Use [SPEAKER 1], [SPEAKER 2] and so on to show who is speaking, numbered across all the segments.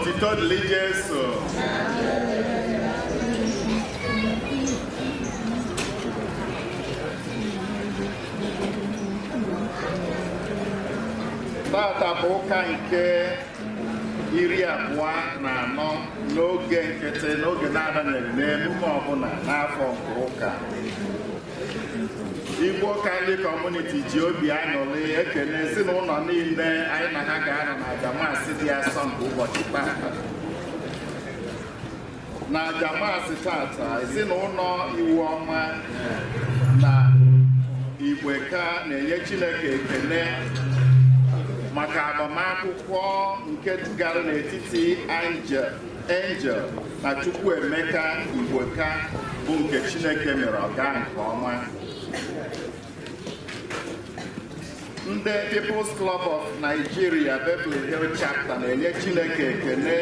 [SPEAKER 1] Otito dịrị Jesu. Tata bụ ụka nke 24 n'oge nkịtị n'oge na-abanyeghị n'emume ọbụla n'afọ nke ụka. Igbo Catholic Community ji obi aṅụrị ekene ezinụlọ niile anyị na ha ga-anọ na aja maasị dị asọ nke ụbọchị tata. Na aja maasị tata, ezinụlọ Iwuọma na Igbeka na-enye Chineke ekene maka agbamakwụkwọ nke gara n'etiti Angel na Chukwuemeka Igbeka bụ nke Chineke mere ọga nke ọma. Ndị People's Club of Nigeria Beverly Hills Chapter na-enye Chineke ekene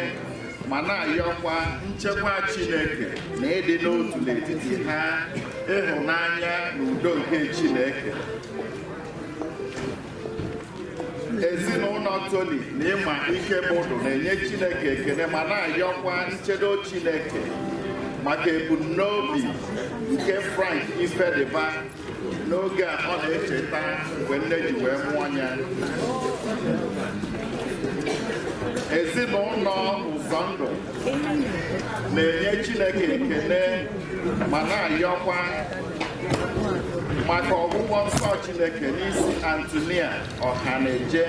[SPEAKER 1] ma na-ayọkwa nchekwa Chineke na ịdị n'otu n'etiti ha, ịhụnanya na udo nke Chineke. Ezinụlọ Tony na Ịma Ikebụdụ na-enye Chineke ekene ma na-ayọkwa nchedo Chineke maka ebumnobi nke Frank Ifediba n'oge a ọ na-echeta mgbe nne ji wee mụọ ya. Ezinụlọ Ụzọndụ na-enye Chineke ekene ma na-ayọkwa maka ọgwụgwọ nsọ Chineke n'isi Antonia Ọhaneje,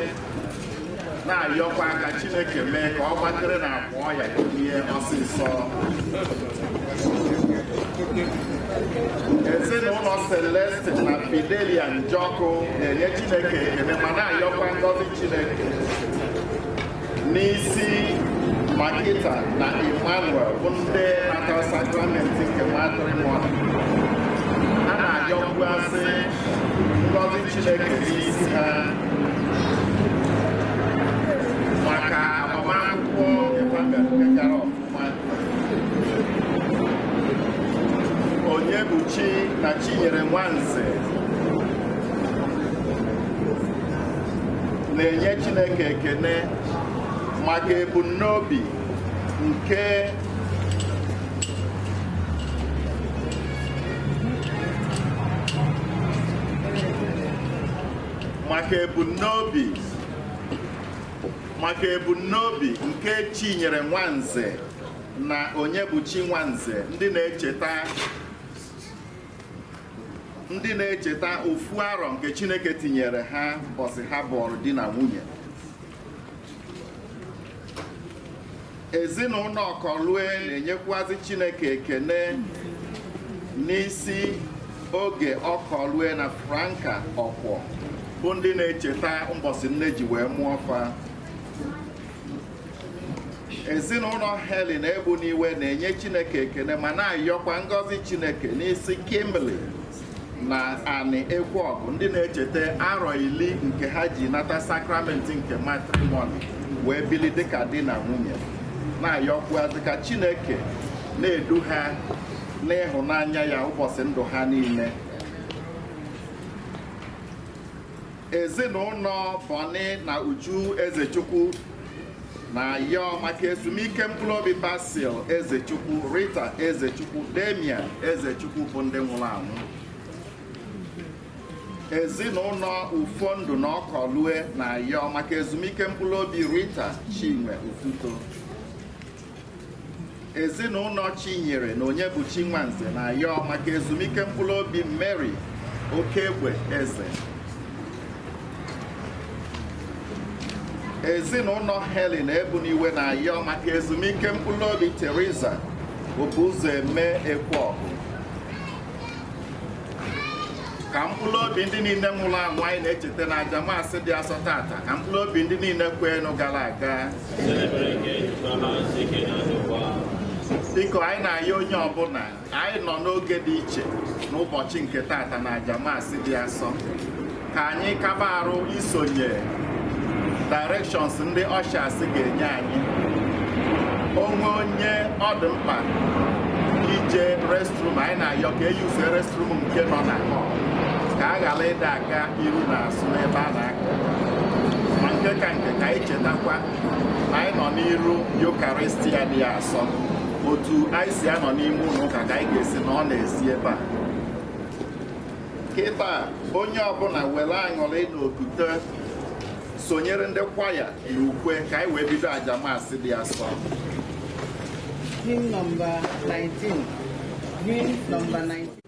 [SPEAKER 1] na-ayọkwa ka Chineke mee ka ọ gbakere na akwa ọya ihe ọsịsọ. Ezinụlọ Celeste na Fidelia Njọkụ na-enye Chineke ekene ma na-ayọkwa ngọzi Chineke n'isi Makita na Emmanuel bụ ndị natara sakramenti nke matrimony. Ha na-ayọkwasị ngọzi Chineke n'isi ha maka agbamakwụkwọ nke gara ọfụma. Onyebuchi na Chinyere Nwanze na-enye Chineke ekene maka ebumnobi nke maka ebumnobi nke Chinyere Nwanze na Onyebuchi Nwanze, ndị na-echeta ofu arọ nke Chineke tinyere ha mbọsị ha bụrụ di na nwunye. Ezinụlọ Ọkọlue na-enyekwazị Chineke ekene n'isi oge Ọkọlue na Franka Ọkwọ bụ ndị na-echeta mbọsị nne ji wee mụọ fa. Ezinụlọ Helen Egbuniwe na-enye Chineke ekene ma na-ayọkwa ngọzi Chineke n'isi Kimberly na Ani Ekweọgụ, ndị na-echeta arọ 10 nke ha ji nata sakramenti nke matrimony wee bili dịka di na nwunye, na-ayọkwazị ka Chineke na-edu ha n'ịhụnanya ya ụbọchị ndụ ha niile. Ezinụlọ Bọni na Uju Ezechukwu na-ayọ maka ezumike mkpụrụ obi Basil Ezechukwu, Rita Ezechukwu, Damian Ezechukwu bụ ndị nwụrụ anwụ. Ezinụlọ Ufondụ na Ọkọlue na-ayọ maka ezumike mkpụrụ obi Rita Chinwe Ufuto. Ezinụlọ Chinyere na Onyebuchi Nwanze na-ayọ maka ezumike mkpụrụ obi Mary Okegbe Eze. Ezinụlọ Helen Ebuniwe na-ayọ maka ezumike mkpụrụ obi Teresa Obuzoeme Ekweọgụ. Ka mkpụrụ obi ndị niile nwụrụ anwụ anyị na-echeta na aja maasị dị asọ tata, ka mkpụrụ obi ndị niile kweenụ gara aga. Biko, anyị na-ayọ onye ọbụla, anyị nọ n'oge dị iche n'ụbọchị nke tata na aja maasị dị asọ, ka anyị kaba arụ isonye directions ndị ushers ga-enye anyị. Onwe onye ọ dị mkpa ije restroom, anyị na-ayọ ka eyuzie restroom nke nọ na hall, ka a ghara ịda aga iru na azụ n'ebe a na-aka. Ma nke ka nke, ka anyị chetakwa na anyị nọ n'iru Eucharistia dị asọ. Otu anyị si anọ n'ime ụlọ ụka ka anyị ga-esi na ọ na-esi ebe a. Kịta onye ọbụla were aṅụrị na otute sonyere ndị kwaya na ukwe ka anyị wee bido aja maasị dị asọ.
[SPEAKER 2] Hymn number 19. Hymn number 19.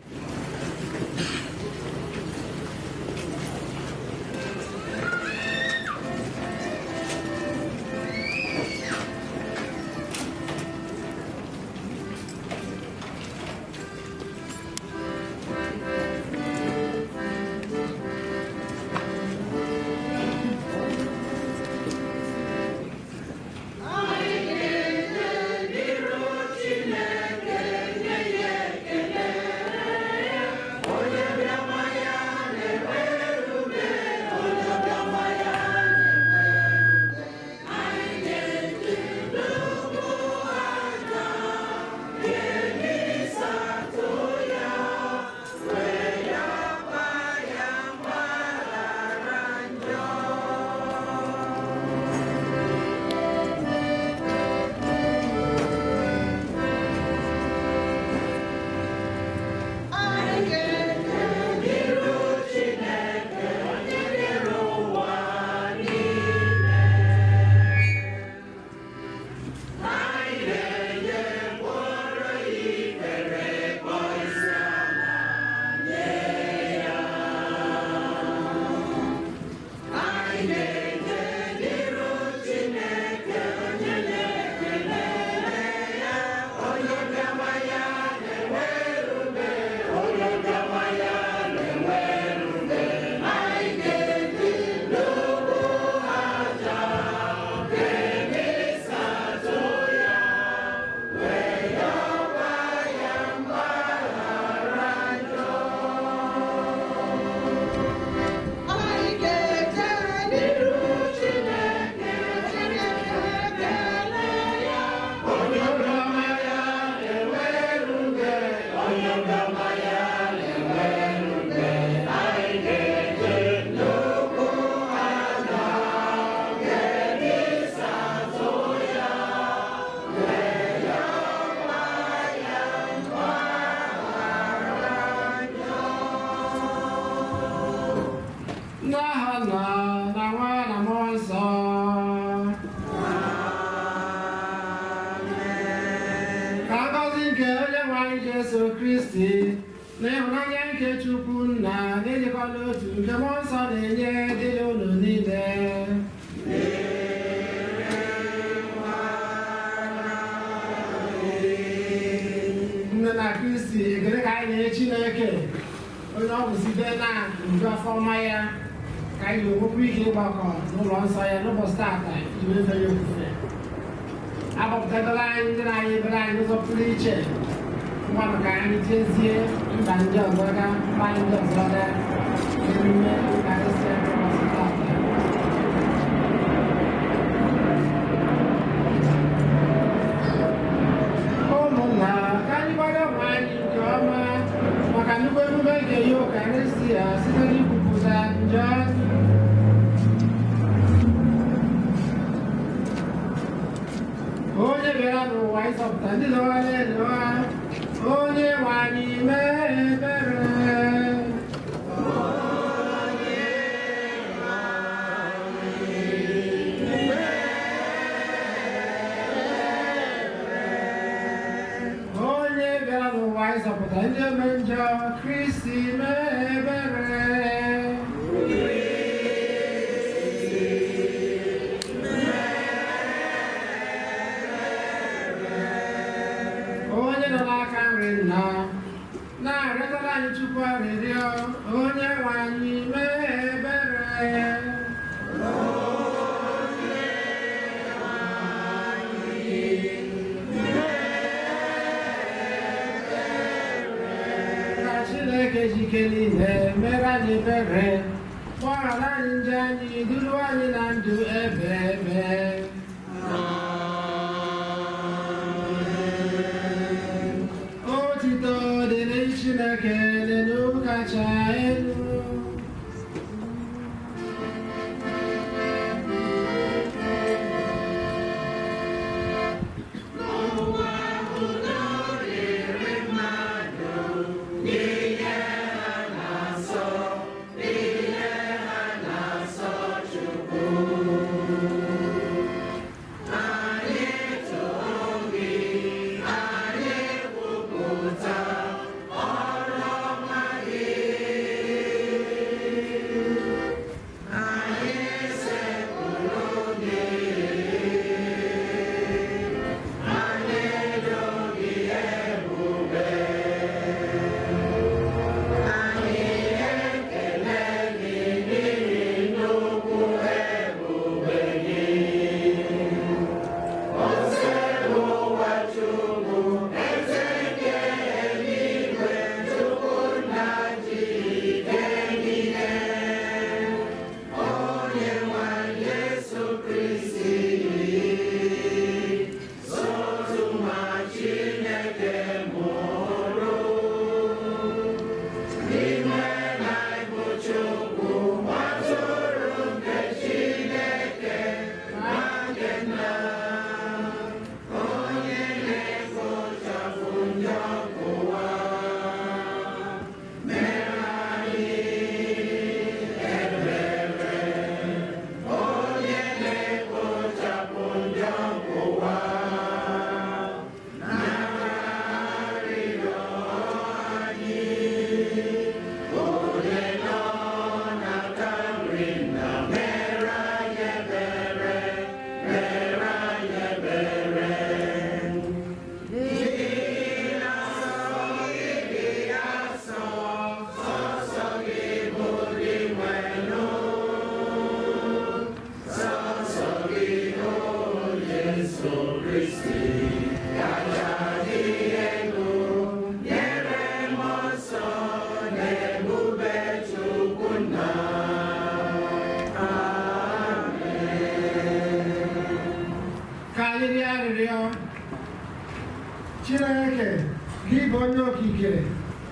[SPEAKER 2] Onye okike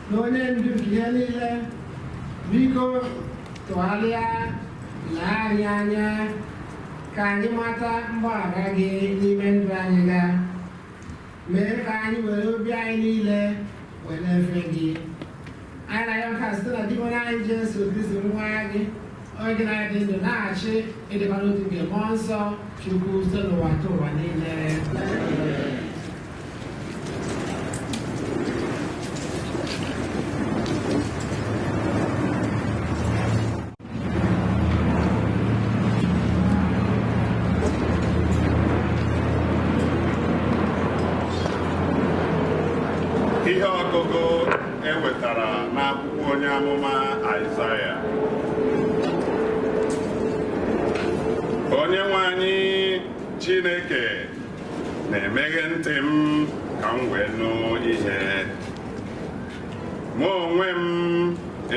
[SPEAKER 2] na onye ndu nke ihe niile, biko tụgharịa lee anyị anya ka anyị mata mgbaghara gị n'ime ndụ anyị ga mee ka anyị were obi anyị niile wee na-efe gị. Anyị na-arịọ nke a site na Dinwenụ anyị Jesu Kristi nwa gị, onye gị na-adị ndụ na-achị ịdịkwa n'otu nke Mmụọ Nsọ Chukwu site n'ụwa ta ụwa niile.
[SPEAKER 3] Ihe ọgụgụ e wetara n'akwụkwọ onye amụma Aịzaya. Onye nwe anyị Chineke na-emeghe ntị m ka m wee nụ ihe. Mụ onwe m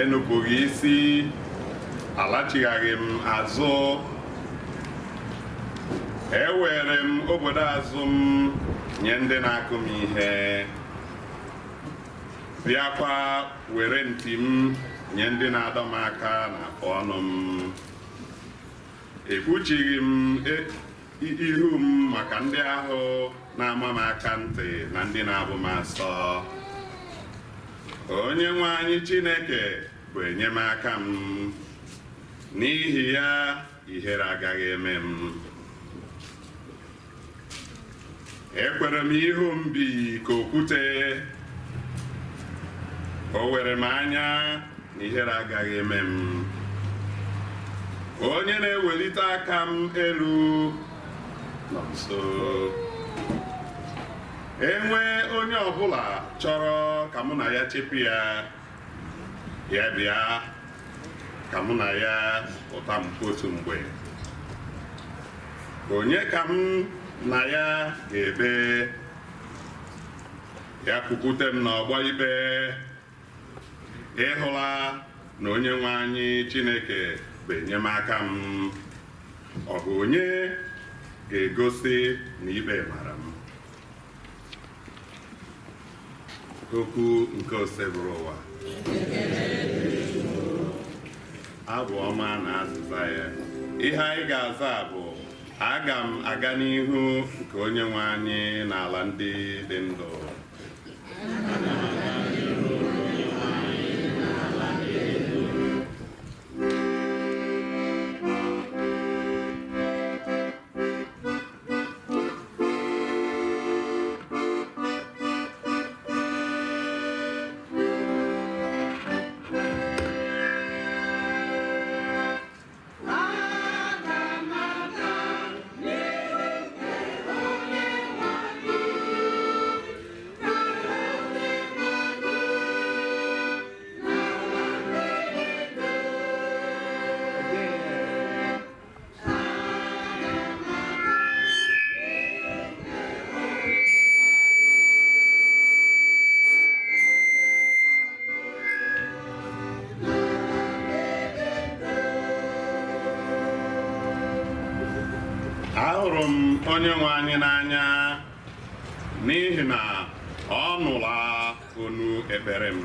[SPEAKER 3] enupụghị isi, alachighaghị m azụ. Ewere m obodo azụ m nye ndị na-akụ m ihe, bịakwa were ntị m nye ndị na-adọ m aka n'afọ ọnụ m. Ekpuchighị m ihu m maka ndị ahụ na-ama m aka ntị na ndị na-abụ m asọ. Onye nwe anyị Chineke bụ enyemaka m, n'ihi ya ihere agaghị eme m. Ekwere m ihu m bi ka okwute, o were m anya na ihere agaghị eme m. Onye na-ewelite aka m elu nọ nso. Enwe onye ọbụla chọrọ ka mụ na ya chepụ ya, ya bịa ka mụ na ya pụta otu mgbe. Onye ka m na ya ga-ebe? Ya kwukwute m n'ọgbọ ikpe. Ịhụla na onye nwe anyị Chineke bụ enyemaka m. Ọ bụ onye ga-egosi na ikpe mara m? Okwu nke Osebụrụwa. Abụ ọma na azịza ya. Ihe anyị ga-aza bụ: aga m aga n'ihu nke onye nwe anyị n'ala ndị dị ndụ. Ahụrụ m onye nwe anyị n'anya n'ihi na ọ nụla onu ekpere m,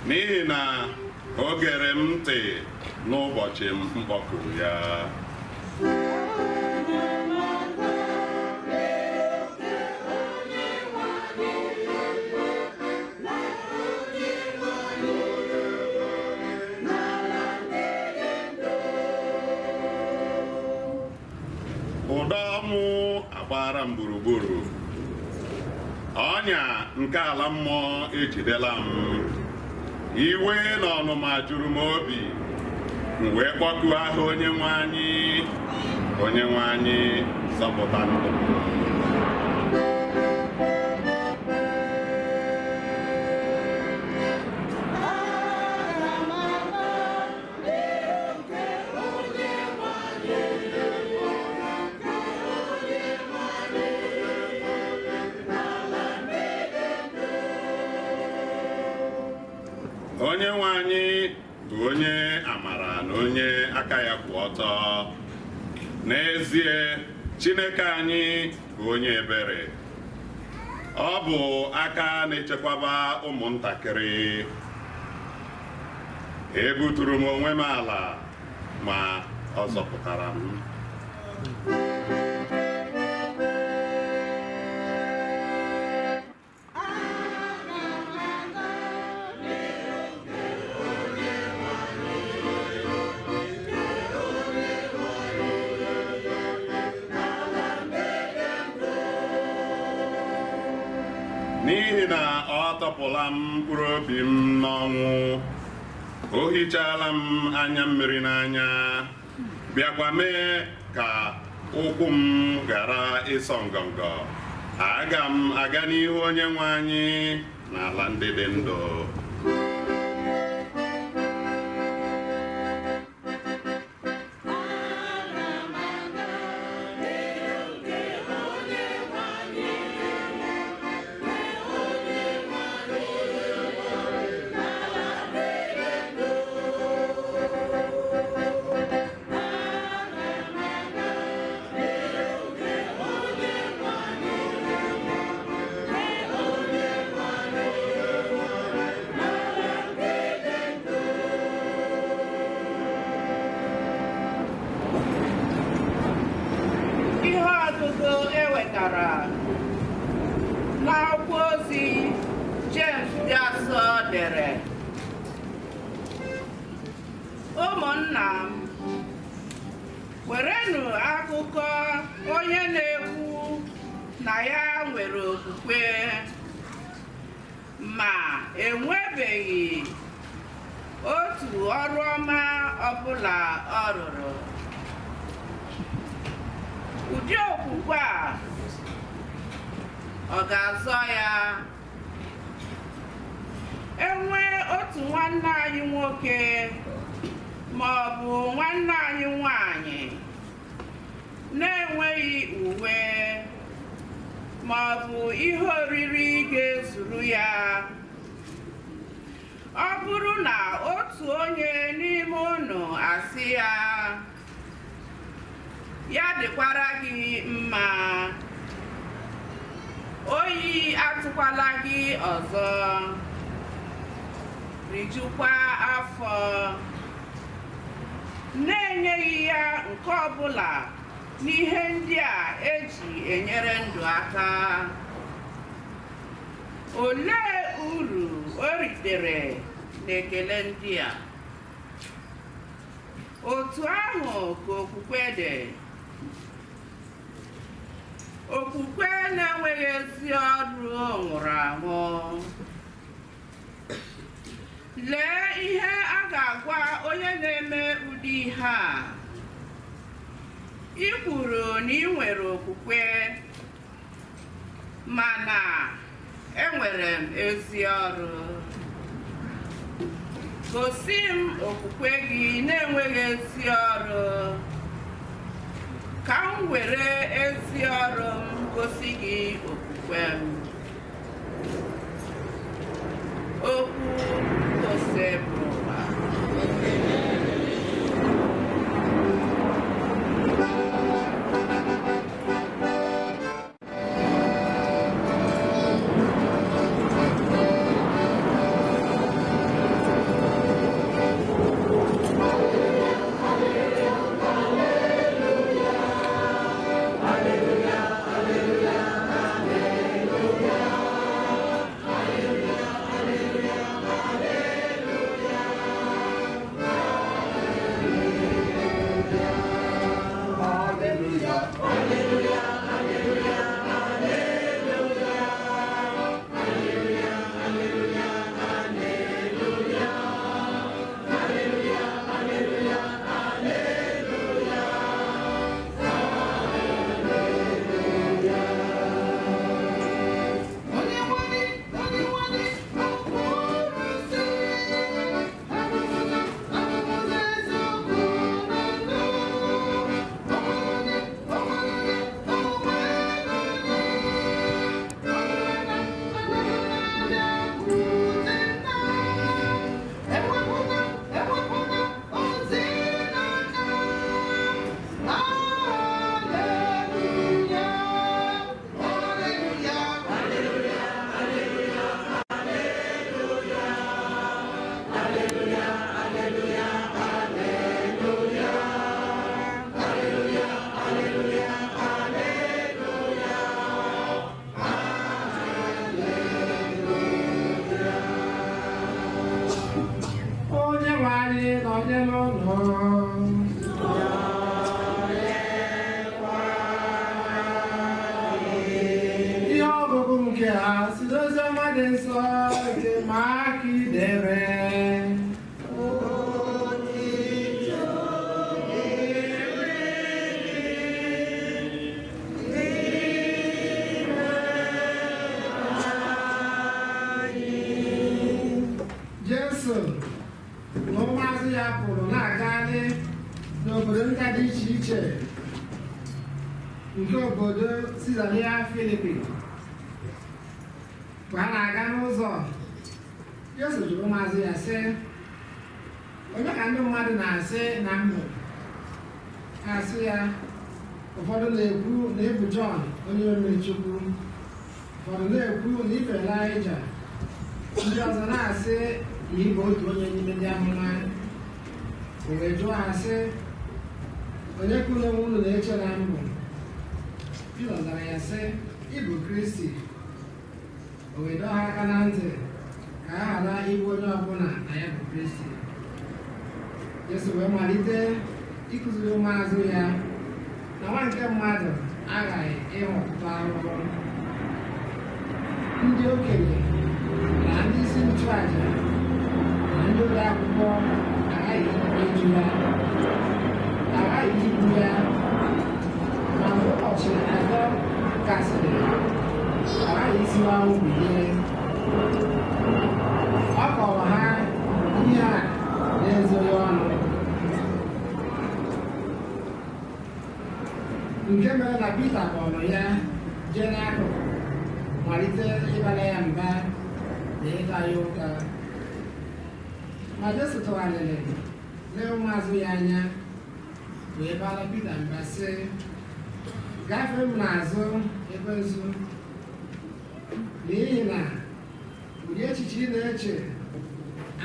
[SPEAKER 3] n'ihi na o gere m ntị n'ụbọchị m kpọkuru ya. Ụdọ ọnwụ agbara m gburugburu, ọnya nke ala mmụọ ejidela m. Iwe na ọnụma juru m obi, m wee kpọkuo aha onye nwe anyị. Onye nwe anyị, zọpụta ndụ m. Onye nwe anyị bụ onye amara na onye aka ya kwụ ọtọ. N'ezie, Chineke anyị bụ onye ebere. Ọ bụ aka na-echekwaba ụmụntakịrị. Ebuturu m onwe m ala, ma ọ zọpụtara m. N'ihi na ọ tọpụla m mkpụrụ obi m n'ọnwụ, o hichaala m anya mmiri n'anya, bịakwa mee ka ụkwụ m ghara ịsọ ngọngọ. Aga m aga n'ihu onye nwe anyị n'ala ndị dị ndụ.
[SPEAKER 4] Ihe ọgụgụ e wetara n'akwụkwọ ozi James dị asọ dere. Ụmụnna m, werenụ akụkọ onye na-ekwu na ya nwere okwukwe ma enwebeghị otu ọrụ ọma ọbụla ọ rụrụ. Ụdị okwukwe a ọ ga-azọ ya? Enwee otu nwanne anyị nwoke ma ọ bụ nwanne anyị nwanyị na-enweghị uwe ma ọ bụ ihe oriri ga-ezuru ya, ọ bụrụ na otu onye n'ime unu asị ya, ya dịkwara gị mma, oyi atụkwala gị ọzọ, rijukwa afọ, na-enyeghị ya nke ọbụla n'ihe ndị a eji enyere ndụ aka, olee uru o ritere n'ekele ndị a? Otu ahụ ka okwukwe dị. Okwukwe na-enweghị ezi ọrụ nwụrụ anwụ. Lee ihe a ga-agwa onye na-eme ụdị ihe a. Ị kwuru na ị nwere okwukwe, mana enwere m ezi ọrụ. Gosi m okwukwe gị na-enweghị ezi ọrụ, ka m were ezi ọrụ m gosi gị okwukwe m. Okwu Osebụwa.
[SPEAKER 5] Hallelujah, hallelujah, hallelujah.
[SPEAKER 2] n'ụlọ. Ihe ọgụgụ nke a si n'oziọma dị nsọ nke Mak dere. Jesu na ụmụazụ ya pụrụ na-agagharị n'obodo nta dị iche iche nke obodo Sizaria Filipi. Mgbe ha na-aga n'ụzọ, Jesu jụrụ ụmụazụ ya sị, onye ka ndị mmadụ na-asị na m bụ? Ha sị ya, ụfọdụ na-ekwu na ị bụ Jọn onye omere Chukwu, ụfọdụ na-ekwu na ị bụ Elaịja, ndị ọzọ na-asị na ị bụ otu onye n'ime ndị amụma. O wee jụọ ha sị, onye ka unu onwe unu na-eche na m bụ? Pita zara ya sị, ị bụ Kristi. O wee dọọ ha aka na ntị ka ha ghara ịbụ onye ọbụla na ya bụ Kristi. Jesu wee malite ịkụziri ụmụazụ ya na nwa nke mmadụ aghaghị ịhụ ọtụtụ ahụhụ. Ndị okenye na ndị isi nchụàjà na ndị ode akwụkwọ aghaghị ịjụ ya, aghaghị igbu ya, ma mgbe ụbọchị atọ gasịrị, aghaghị isi n'ọnwụ bilie. Ọ kọrọ ha ihe a n'ezoghị ọnụ, nke mere na Pita kpọrọ ya jee n'akụkụ, malite ịbara ya mba na ịta ya ụta. Ma Jesu tụgharịrị lee ụmụazụ ya anya wee bara Pita mba sị, gafee m n'azụ, ekwensu, n'ihi na ụdị echiche ị na-eche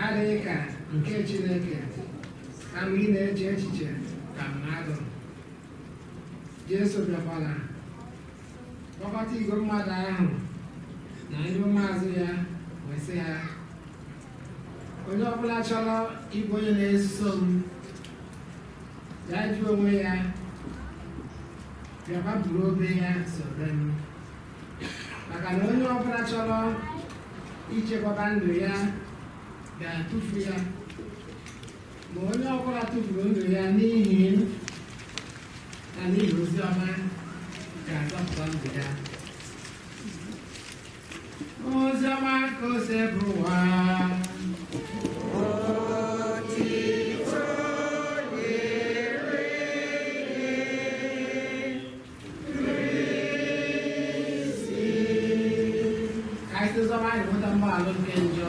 [SPEAKER 2] adịghị ka nke Chineke, kama ị na-eche echiche ka mmadụ. Jesu bịakwara kpọkọta igwe mmadụ ahụ na ndị ụmụazụ ya wee sị ha, onye ọbụla chọrọ ịbụ onye na-eso m, ya jụọ onwe ya, bịakwa buru obe ya sobe m. Maka na onye ọbụla chọrọ ichekwaba ndụ ya ga-atụfu ya, ma onye ọbụla tụfuru ndụ ya n'ihi m na n'ihi ozi ọma ga-azọpụta ndụ ya. Ozi ọma ka o si bụ ụwa. Ka anyị site ozi ọma anyị nweta mgbaghara nke njọ.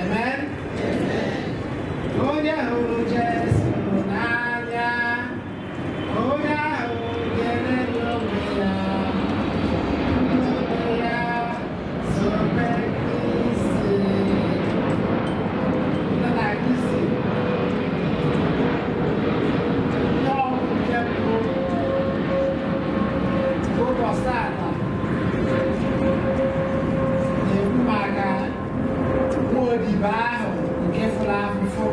[SPEAKER 2] Amen. Onye hụrụ Jesu n'anya, onye ahụ ga-enye onwe ya, onwe ya sobe Kristi. Nne na Kristi. Ihe ọgwụ nke mbụ ụbọchị tata na-ekwu maka nwa odibo ahụ nke fụrụ afụfụ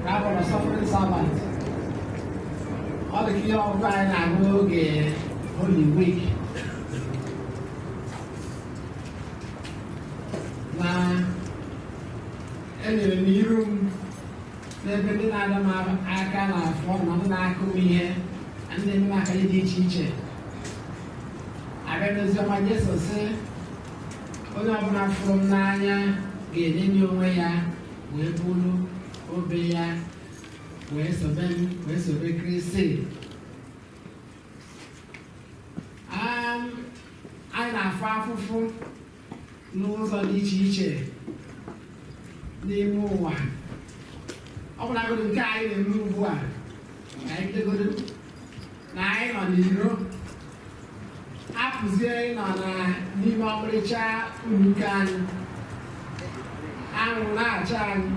[SPEAKER 2] ka a kpọrọ suffering servant. Ọ dị ka ihe ọgụgụ anyị na-agụ n'oge Holy Week na enyere m iru m n'ebe ndị na-ada m aka n'afọ na ndị na-akụ m ihe na ndị na-eme m aka dị iche iche. Abịa n'oziọma Jesu sị, onye ọbụla fụrụ m n'anya ga-enye onwe ya wee buru obe ya Wee sobe m, wee sobe Kristi. Anyị na-afụ afụfụ n'ụzọ dị iche iche n'ime ụwa. Ọ bụlagodi nke anyị na-eme ugbu a, ka anyị bidogodo na anyị nọ n'iro, apụzie ịnọ n'ime ọmarịcha ụlọụka anyị, anwụ na-acha anyị,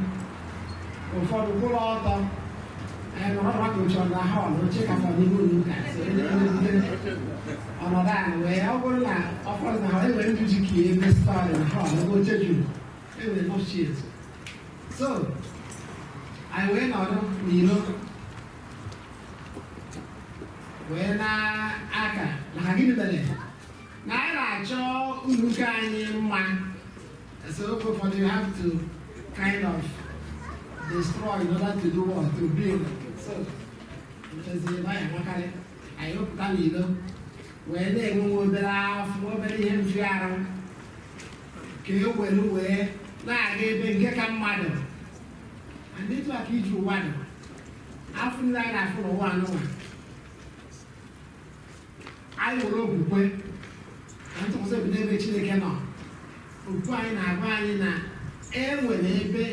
[SPEAKER 2] ụfọdụ kwụrụ ọtọ. Anyị nọrọ maka oche na họl oche ka fọdụ n'ime ụlọụka ọnọdụ anyị wee ọ bụrụ na ụfọdụ na họl enwere ndị ji ka ebe stọọlụ na họl ebe oche juru, enwere enough chairs. So anyị wee nọdụ n'iro wee na-aka maka gịnị mere na anyị na-achọ ụlọụka anyị mma. So oge ụfọdụ you have to kind of destroy in order to do what? To build. So nchezie na ya amakarị anyị wepụta n'ilo wee na-enwe nwa obere afọ, obere ihe mfịarụ ka e were wee na-aga ebe nke ka mmadụ. And etu a ka iji ụwa dị, afọ ndị anyị na-afụ n'ụwa anụnwa, anyị nwere okwukwe na ntụkwasị obi n'ebe Chineke nọ. Okwukwe anyị na-agwa anyị na e nwere ebe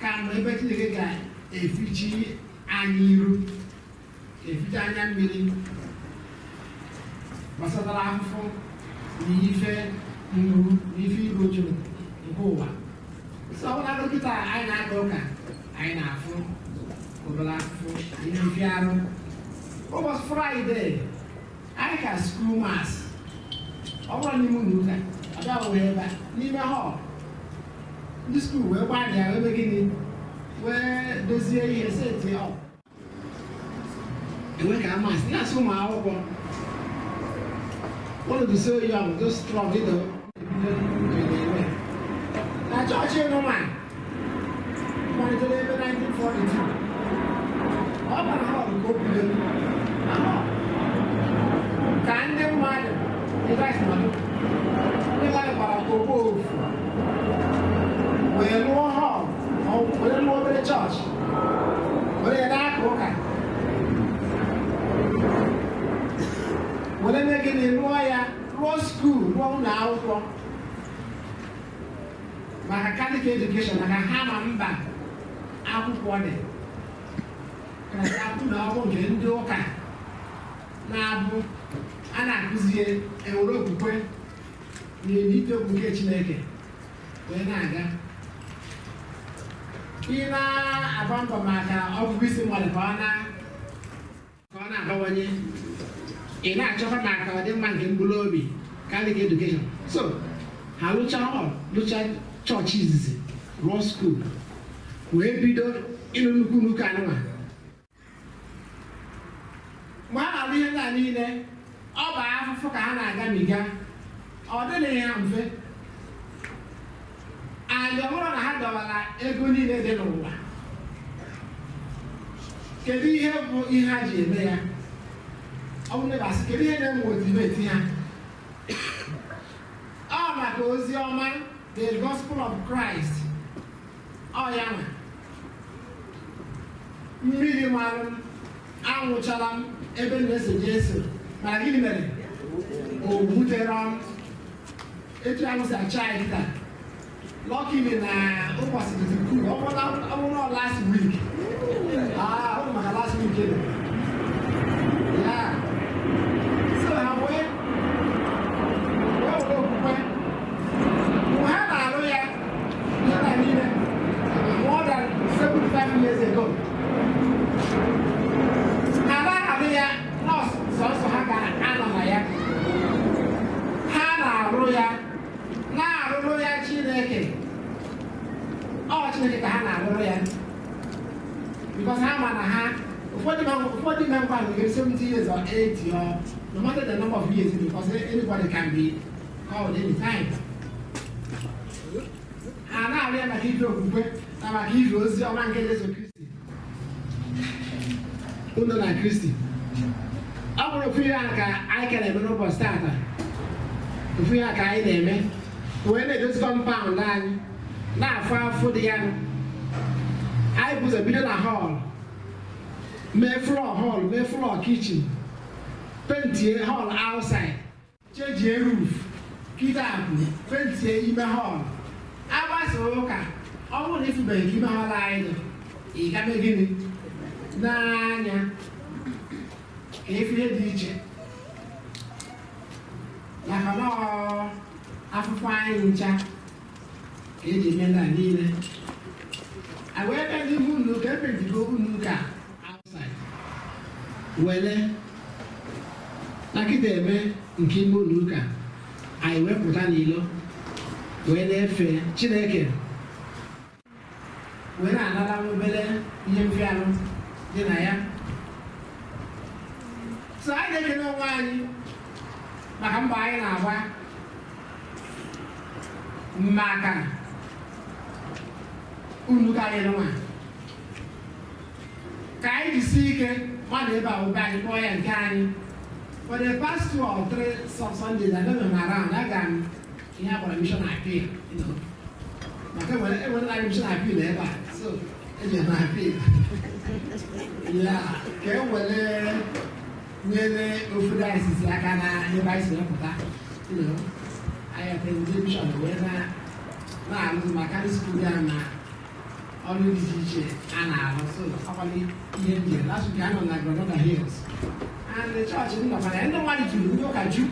[SPEAKER 2] ka mma, ebe Chineke ga-efichi anyị iru, efichi anya mmiri gbasatara afụfụ na ife mgbu na ife iru uju nke ụwa. So ọ bụla dọkịta anyị na-aka ụka, anyị na-afụ obere afụfụ ihe mfịarụ. Ụbọchị Fraịde anyị ka school mass, ọ bụrụ n'ime ụlọ ụka, ọ bịa wee ebe a n'ime họl ndị skuul wee gbalịa wee mee gịnị, wee dozie ihe seti ọ enwe ka amasị na-asị ụmụ akwụkwọ one be so young, so strong, you know. Na chọọchị nụma malitere ebe 1942, ọ bara họl ka o bido na họl ka ndị mmadụ ndị nọdụ, ndị mmadụ gbara okpo ofu wee lụọ họl, wee lụọ obere chọọchị, were ya n'aka ụka, were mee gịnị, lụọ ya, lụọ skuul, lụọ ụlọ akwụkwọ maka Catholic education, maka ha ma mba akwụkwọ dị kasị ụlọ akwụkwọ nke ndị ụka na-abụ a na-akụzie enwere okwukwe na ite okwu nke Chineke wee na-aga. Ị na-agba mbọ maka ọgụgụ isi mmadụ ka ọ na-abawanye, ị na-achọkwa maka ọdịmma nke mkpụrụ obi, Catholic education. So ha lụcha họl, lụcha chọọchị izizi, rụọ skuul, wee bido ịlụ nnukwu nnukwu anụmanụ. Mgbe ha na-alụ ihe ndị a niile, ọ bụ afụfụ ka ha na-agamiga, ọ dịghị ha mfe. Anyị ọ bụrụ na ha dọwara ego niile dị n'ụwa, kedu ihe bụ ihe ha ji eme ya? Ọ bụrụ na asị kedu ihe na-emotiveti ha? Ọ maka ozi ọma, the gospel of Christ. Ọ ya nwa mmiri marụ m, anwụchala m ebe m na-eso Jesu, mana gịnị mere? O wutere m etu ahụ si acha anyị taa. Luckily na ụbọchị dịzi cool, ọ bụrụ na last week, ọ bụ maka last week ya. So ha wee were okwukwe mgbe ha na-alụ ya ihe na niile more than 75 years ago. Ha na-alụ ya nọọsụ sọsọ ha ga-anọ na ya, ha na-arụ ya, na-arụrụ ya Chineke. Ọ Chineke ka ha na-arụrụ ya, because ha ma na ha ụfọdụ member nwere 70 years or 80 or no matter the number of years, because anybody can be called anytime. Ha na-arụ ya maka ife okwukwe na maka ife ozi ọma nke Jesu Kristi. Unu na Kristi. Ọ bụrụ ofu ihe a ka anyị ka na-eme n'ụbọchị taata, ofu ihe a ka anyị na-eme wee na-edozi kọmpaụnd anyị na-afụ afụ dị ya. Anyị bụ ụzọ bido na họl Mee floor hall, mee floor kitchen, paintie hall outside, chejie roof, kịta bụ paintie ime hall. Agbasa ụka, ọ bụrụ na ịfụbeghị ka ime hall anyị dị, ị ga mee gịnị? N'anya ka efu ihe dị iche. Maka na afụfụ anyị ncha ka eji eme ndị a niile. A wee bịa n'ime ụlọ ụka, epejigo ụlọ ụka outside. Wele na kịta eme nke ime ụlọ ụka, anyị wee pụta n'ilo wee na-efe Chineke, wee na-anara obere ihe mfịarụ dị na ya. So anyị na-ekele onwe anyị maka mbọ anyị na-agba maka unu ka anyị nwa ka anyị jisie ike mmadụ ebe a ube anyị kpọọ ya nke anyị. For the past 2 or 3 Sundays, I don't know around, aga m ihe a kpọrọ mission appeal, you know. Maka enwere na mission appeal ebe a, so eji eme appeal. Ya ka e were nyere ofu diocese aka na ebe anyị si wepụta, you know. Anyị atendị mission wee na-alụ maka school ya na ọrụ dị iche iche a na-arụ. So ọkwali ihe njem last week anọ na Granada Hills and the church ndị nọkwara ndị mmadụ juru, ndị ụka ju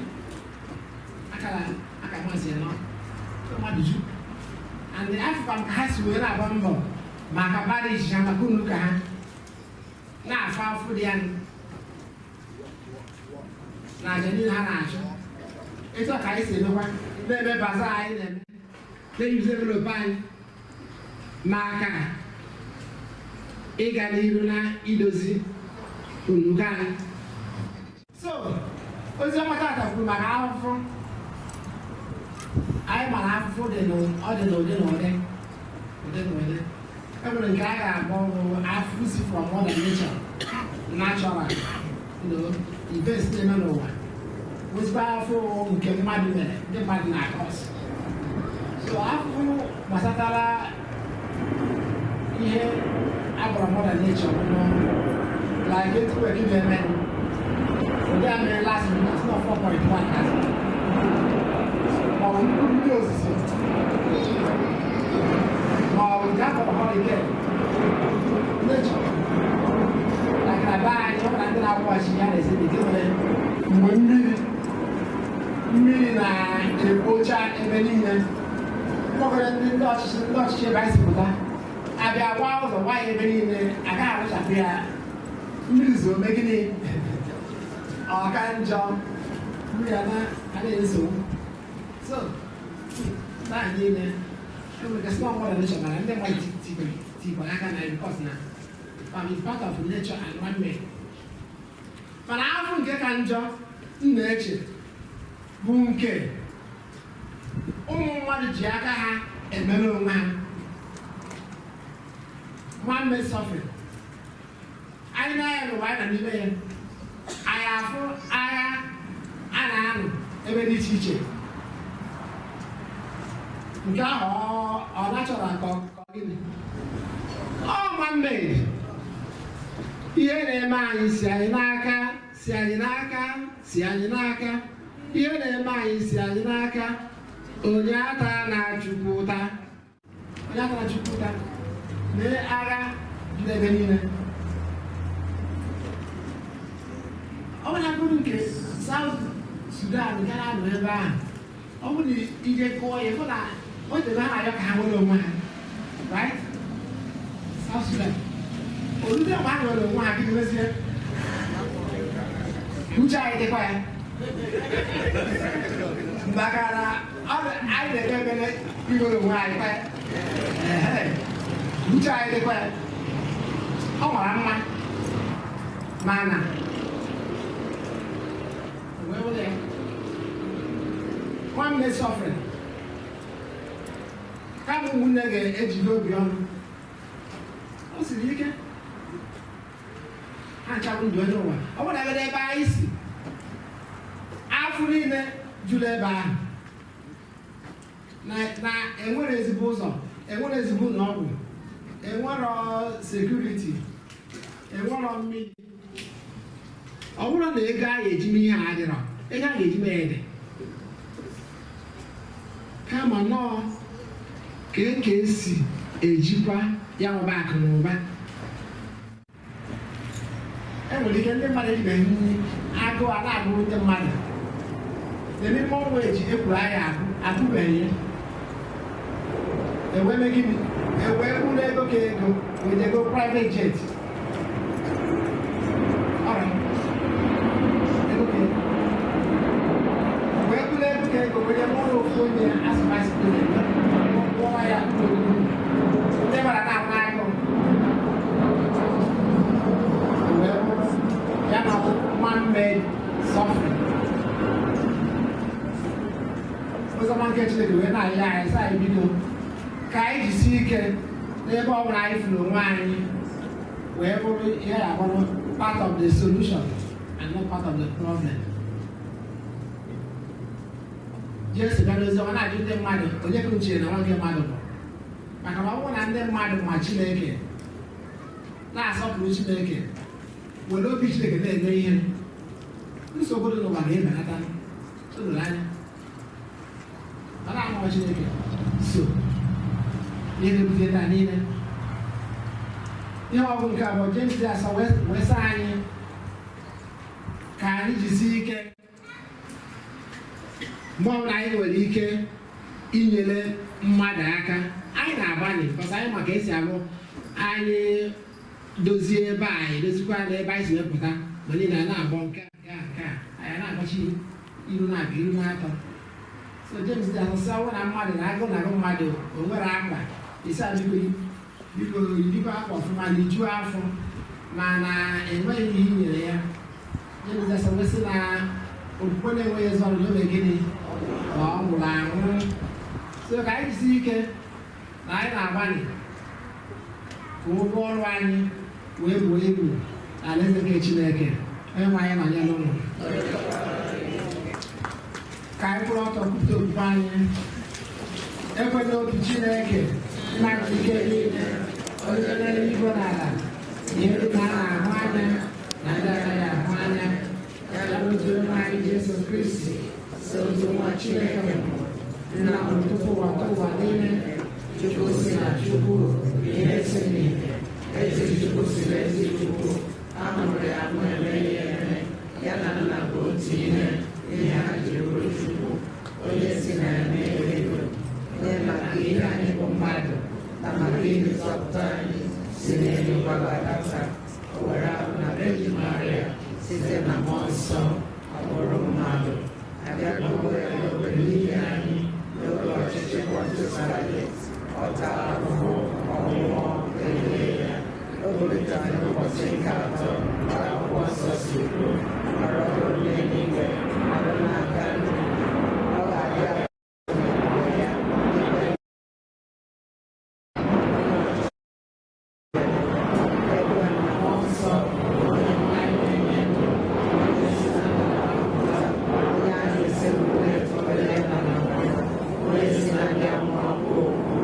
[SPEAKER 2] akara aka masị nọ ndị mmadụ ju and the African ka ha si wee na-agba mbọ maka parish ha, maka ụlọ ụka ha na-afụ afụ dị ya na aja niile ha na-achụ. Etu a ka anyị si emekwa na-eme baza anyị na-eme na-eyuzi envelope anyị maka ịga n'iru na idozi ụlọ anyị. So ozi ọma tata kwuru maka ahụhụ. Anyị mara ahụhụ dị n'ụdị n'ụdị n'ụdị n'ụdị. E nwere nke a ga-akpọ ahụhụ si from mother nature, natural, you know, events na-eme n'ụwa. Nwezikwa ahụhụ nke mmadụ mere, ndị mmadụ na-akọs. So ahụhụ gbasatara ihe agbara mother nature nọ like etu eke na-eme ụdị a mere last week, it's not 4.1 ma ọ bụ nnukwu mmiri ozuzo ma ọ bụ nke akpọrọ hurricane nature. Like na be anyị, ọ bụla ndị na-akwụghachi ya na-esi nke nwere mgbe mmiri na-ekpocha ebe niile. Mkpọkọrọ ndị ọchịchị ebe anyị si pụta abịa gwa ụzọ gwa ya ebe niile, agaghị arụchapụ ya. Mmiri zoo mee gịnị? Ọka njọ mmiri a na-anaghị nsogbu. So taa niile enwere gasị na mmadụ nature, mana ndị mmadụ tikwara aka na because na it's part of nature and man made. Mana afọ nke ka njọ m na-eche bụ nke ụmụ mmadụ ji aka ha emere onwe ha, man-made suffering. Anyị na-anya n'ụwa anyị na n'ime ya, anyị afụ agha a na-anụ ebe dị iche iche. Nke ahụ ọ natural ka ọ gịnị? Ọ man-made. Ihe na-eme anyị si anyị n'aka, si anyị n'aka, si anyị n'aka. Ihe na-eme anyị si anyị n'aka. Onye ata na Chukwu ụta. Onye ata na Chukwu ụta. Mee agha dị n'ebe niile. Ọ bụrụ na bụrụ nke South Sudan gara anọ ebe ahụ, ọ bụrụ na ije kụọ ya, fụ na o debe ha na-ayọ ka ha nwere onwe ha, right? South Sudan. Olùdé ọ̀pá nwere onwe ha gịnị mezie? Uche anyị dịkwa ya. Maka na anyị na-eme ebere inwere onwe anyị kwa ya. Uche anyị dịkwa ya. Ọ mara mma mana nwanne suffering kama ụmụnne ga-ejide obi ọnụ, o siri ike ha nchapụ ndụ onye ụwa. Ọ bụrụ na ebe ebe anyị si afọ niile juru ebe ahụ na enwere ezigbo ụzọ, enwere ezigbo ụlọ ọgwụ, enwero sekuriti, enwero mmiri. Ọ bụrụ na ego a ga-eji mee ihe a adịrọ, ego a ga-eji mee ya dị. Kama nọọ ka esi ejikwa ya ụba akụ na ụba. E nwere ike ndị mmadụ ejibeghị nri, agụụ a na-agụrụ ndị mmadụ. The minimum wage ekwuru anyị agụ, agụbeghị ya. Ewee mee gịnị? Ewee kwụrụ ego ka ego, wee jego private jet. Alright. Ego ka ego. Wee kwụrụ ego ka ego, wee je mụrụ ofu onye as vice president. Kwụọ ya ndị mmadụ na-ahụ agụụ. Wee bụrụ ya na man-made suffering. Oziọma nke Chineke wee na-ayọ anyị sị anyị bido ka anyị jisie ike n'ebe ọ bụla anyị fụrụ onwe anyị wee bụrụ ihe ya bụrụ part of the solution and not part of the problem. Jesu bịa n'oziọma na-ajụ ndị mmadụ onye ka uche na nwa nke mmadụ bụ, maka na ọ bụrụ na ndị mmadụ ma Chineke na-asọpụrụ Chineke were obi Chineke na-eme ihe, nsogbu dị n'ụwa ga-ebelata. O doro anya ọ na-amụọ Chineke so ihe na-ebute taa niile. Ihe ọgụ nke abụọ James dị asọ wee sị anyị ka anyị jisie ike mgbe ọbụla anyị nwere ike inyere mmadụ aka, anyị na-agbalị bọsa anyị maka esi abụ anyị dozie ebe anyị dozikwa na ebe anyị si wepụta mgbe niile anyị na-agbọ nke a nke a anyị na-agbachi iru na-abịa iru na-atọ. So James dị asọ sị ọ bụrụ na mmadụ na-agụ na-agụ mmadụ o nwere akpa isi a biko biko yirikwa akwa ọfụma rijuo afọ mana enweghị ihe i nyere ya. James dị asọ wee sị na okwukwe na-enweghị ezi ọrụ na o mee gịnị? Na ọ nwụrụ anwụ. So ka anyị jisie ike na anyị na-agbalị ka ụgwọ ọrụ anyị wee buo ibu n'alaeze nke Chineke. Onye nwe anyị nọnyere ụnụ. Ka anyị kwụrụ ọtọ kwupụta okwukwe anyị. Ekwela otu Chineke nna nke ike niile, onye n'eluigwe na ala, ihe ndị a na-ahụ anya na ndị anaghị ahụ anya, ya na otu onye anyị Jesu Kristi, so otu nwa Chineke mụrụ, nna mụrụ tupu ụwa ụwa niile, Chukwu si na Chukwu, ihe si n'ihe, ezi Chukwu si n'ezi Chukwu, a mụrụ ya amụ emeghị eme, ya na nna bụ otu ihe, ihe ha jiri bụrụ Chukwu, onye si na ya na-eluigwe, nye maka ihe anyị bụ mmadụ, na maka ihe nzọpụta anyị si n'elu gbadata, o were ahụ na Virgin Maria site na mmụọ nsọ ọ bụrụ mmadụ, abịa kpọgbuo ya n'obe n'ihi anyị n'oge ọchịchị Pontius Pilate, ọ tara ahụhụ ọnwụọ elie ya, o bilitere n'ụbọchị nke atọ ka akwụkwọ nsọ si kwuo, nọrọ n'eluigwe, nọrọ n'aka nri, ọ ga-abịa n'ebube ya ikpe ekwe na mmụọ nsọ onye anyị na-enye ndụ, onye si na nna pụta, onye a na-esekpuru onye nọ na mbụ, onye si na ndị amụma kwuo okwu,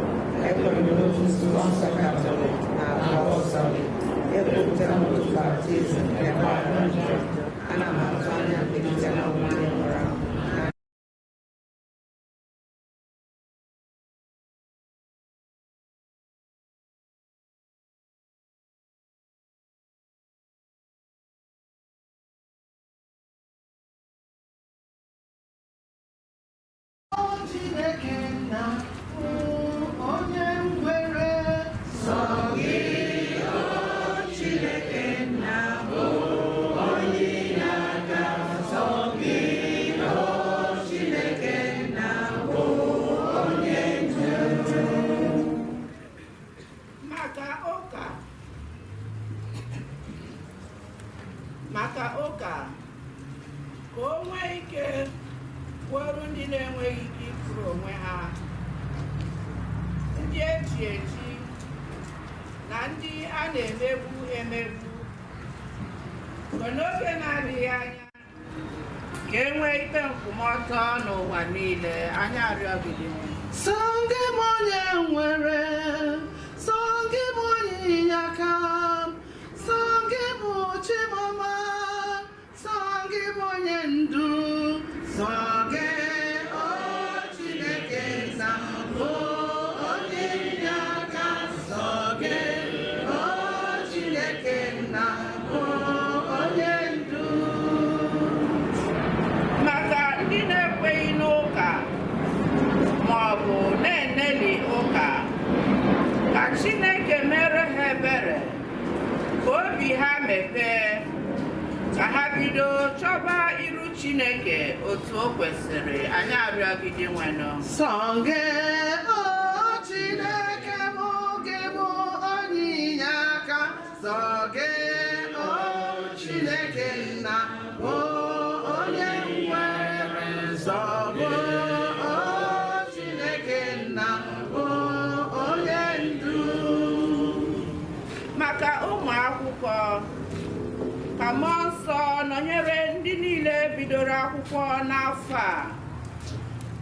[SPEAKER 2] ekwere m n'otu nzukọ nsọ Katọlik na Apọstọlik, ekwupụtara m otu baptizim nke mgbaghara njọ, ana m atụ anya mbilite n'ọnwụ ndị nwụrụ anwụ na
[SPEAKER 5] Chineke nna onye nwere
[SPEAKER 4] sọ gị, o Chineke nna bụ onye na-aga, sọ gị, o Chineke nna bụ onye ndu. Maka ụka, maka ụka, ka o nwee ike kwụọrọ ndị na-enweghị ike ịkwụrụ onwe ha, ndị eji eji na ndị a na-emegbu emegbu, ka n'oge na-adịghị anya ka e nwee ikpe nkwụmọtọ n'ụwa niile. Anyị arịọ gị dị mma.
[SPEAKER 5] Sọ gị bụ onye nwere, sọ gị bụ onye inyeaka, sọ gị bụ Chimama, sọ onye ndu. Sọ gị o Chineke nna bụ onye inye aka. Sọ gị o Chineke nna bụ onye ndu.
[SPEAKER 4] Maka ndị na-ekweghị n'ụka ma ọ bụ na-eneli ụka, ka Chineke mere ha ebere, ka obi ha mepee, ka ha bido chọba iru Chineke otu o kwesịrị. Anyị arịọ gị Dinwenụ.
[SPEAKER 5] Sọ gị o Chineke mụ gị bụ onye inye aka. Sọ gị o Chineke nna bụ onye nwere. Sọ bụ o Chineke nna bụ onye ndu.
[SPEAKER 4] Maka ụmụ akwụkwọ, ka mmụọ nsọ nọnyere ndị niile bidoro akwụkwọ n'afọ a,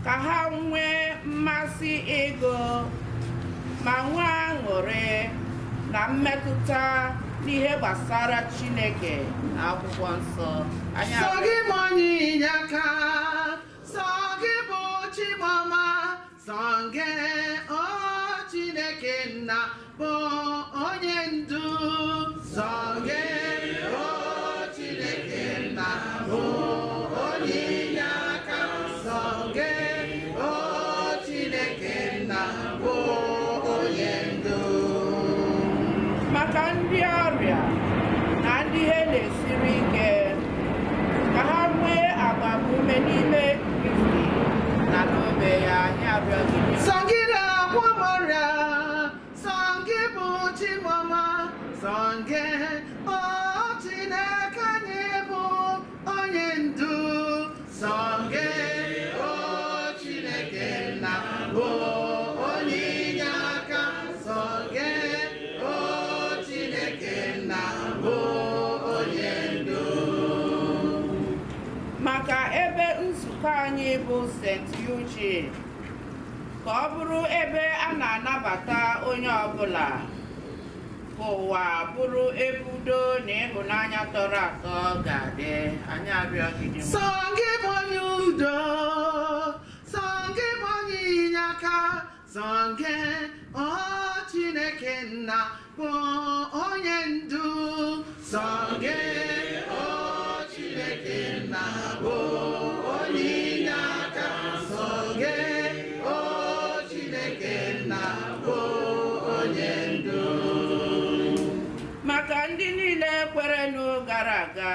[SPEAKER 4] ka ha nwee mmasị ịgụ ma nwee aṅụrị na mmetụta n'ihe gbasara Chineke na akwụkwọ nsọ. Anyị
[SPEAKER 5] Sọ gị bụ onye inye aka, sọ gị bụ Chimọma, sọ gị o Chineke nna bụ onye ndu. Sọ gị o Chineke nna bụ onye inye aka. Sọ gị o Chineke nna bụ onye ndu.
[SPEAKER 4] Maka ndị ọrịa na ndị ihe na-esiri ike, ka ha nwee agbamume n'ime Kristi na n'obe ya. Anyị arịọ gị.
[SPEAKER 5] Sọ gị na-agwọ m ọrịa, sọ gị bụ Chimọma, sọ gị o Chineke anyị bụ onye ndu. Sọ gị o Chineke nna bụ onye inye aka. Sọ gị o Chineke nna bụ onye ndu.
[SPEAKER 4] Maka ebe nzukọ anyị bụ St. Eugene, ka ọ bụrụ ebe a na-anabata onye ọbụla, ka ụwa bụrụ ebe udo na ịhụnanya tọrọ atọ ga-adị. Anyị arịọ gị Dinwenụ.
[SPEAKER 5] Sọ gị bụ onye udo, sọ gị bụ onye inye aka, sọ gị o Chineke nna bụ onye ndu. Sọ gị o Chineke nna bụ onye inye aka. Sọ gị o Chineke nna bụ onye ndu.
[SPEAKER 4] Maka ndị niile kwerenụ gara aga,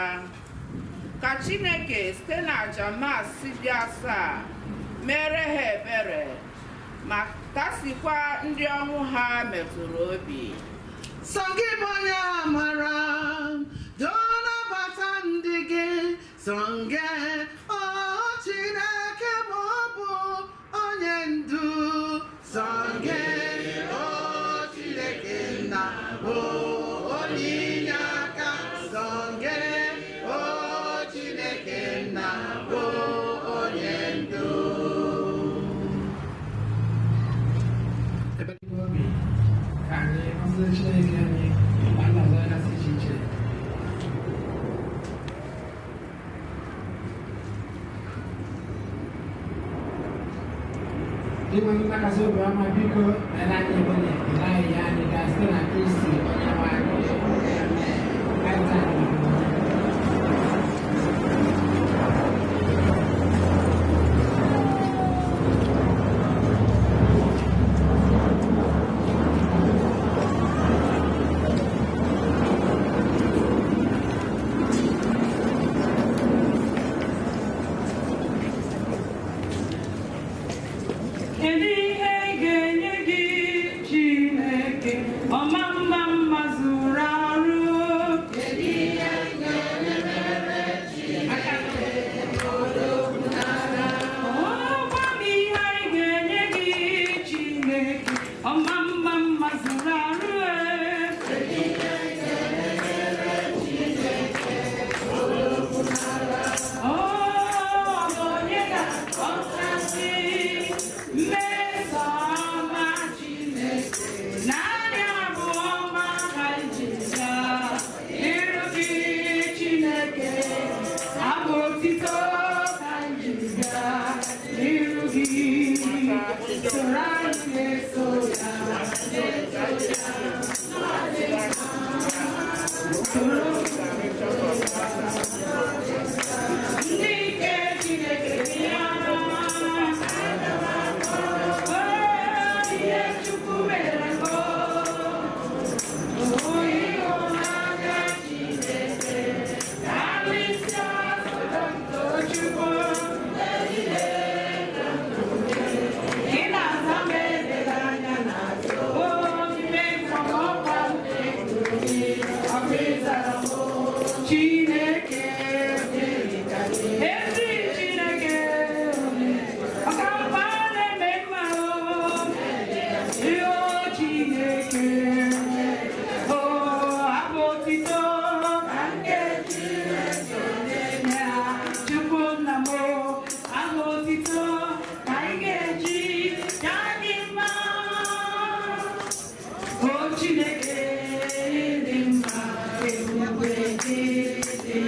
[SPEAKER 4] ka Chineke site n'aja Maasị dị asaa mere ha ebere ma kasikwa ndị ọnwụ ha metụrụ obi.
[SPEAKER 5] Sọ gị bụ onye amara, doo nabata ndị gị. Sọ gị o Chineke mụ bụ onye ndu. Sọ gị o Chineke nna bụ onye inye aka. Sọ gị o Chineke nna bụ onye ndu.
[SPEAKER 2] Ebe dị obi ka anyị gọzie Chineke anyị ma nna ọzọ gasị iche iche. Inwe ntakasị obi ọma, biko mere anyị ebere, mere anyị ya anyị gaa site na Kristi onye nwe anyị. Amen. Anyị taa anyị bụ.
[SPEAKER 6] Kedu ihe ị ga-enye gị Chineke ọma mma mma Ezi Chineke, ọkampa na-eme mma o. Ihe Chineke, o abụ otito ka nke Chineke ya. Chukwu nna m o, abụ otito ka anyị ga-eji ya gị mma. O Chineke dị mma, ebube gị dị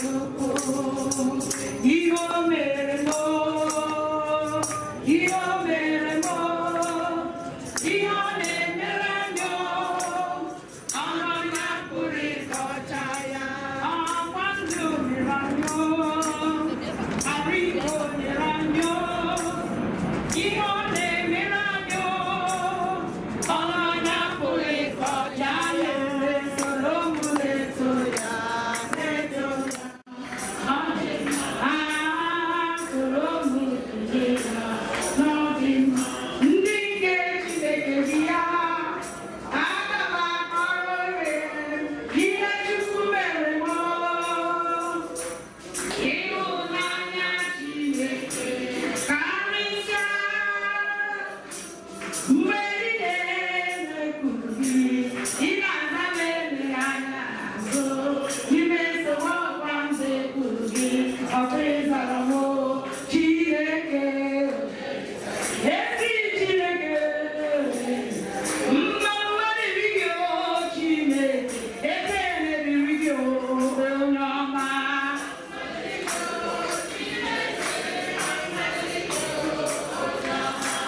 [SPEAKER 6] ukwuu. Ihe o mere m o, ihe o mere m o, ihe ọ na-emere anyị o, ọnụ ya pụrụ ịkọcha ya. Ọkwa ndụ nyere anyị o, arụ ike o nyere anyị o, ihe ọ na-emere anyị o, ọnụ ya pụrụ ịkọcha ya. Soro m na-eto ya, na-eto ya. Ndị nke Chineke bi ya, aga m akọrọ ihe Chukwu mere m. Ịhụnanya Chineke karịsịa mgbe niile na-ekwuru gị, ị na-aza m eleghị anya azụ. N'ime nsogbu ọkwa m na-ekwuru gị, ọkwa ịzara m o, Chineke. Ezi Chineke, mma mma dịrị gị o Chineke, ebere dịrị gị o onye ọma.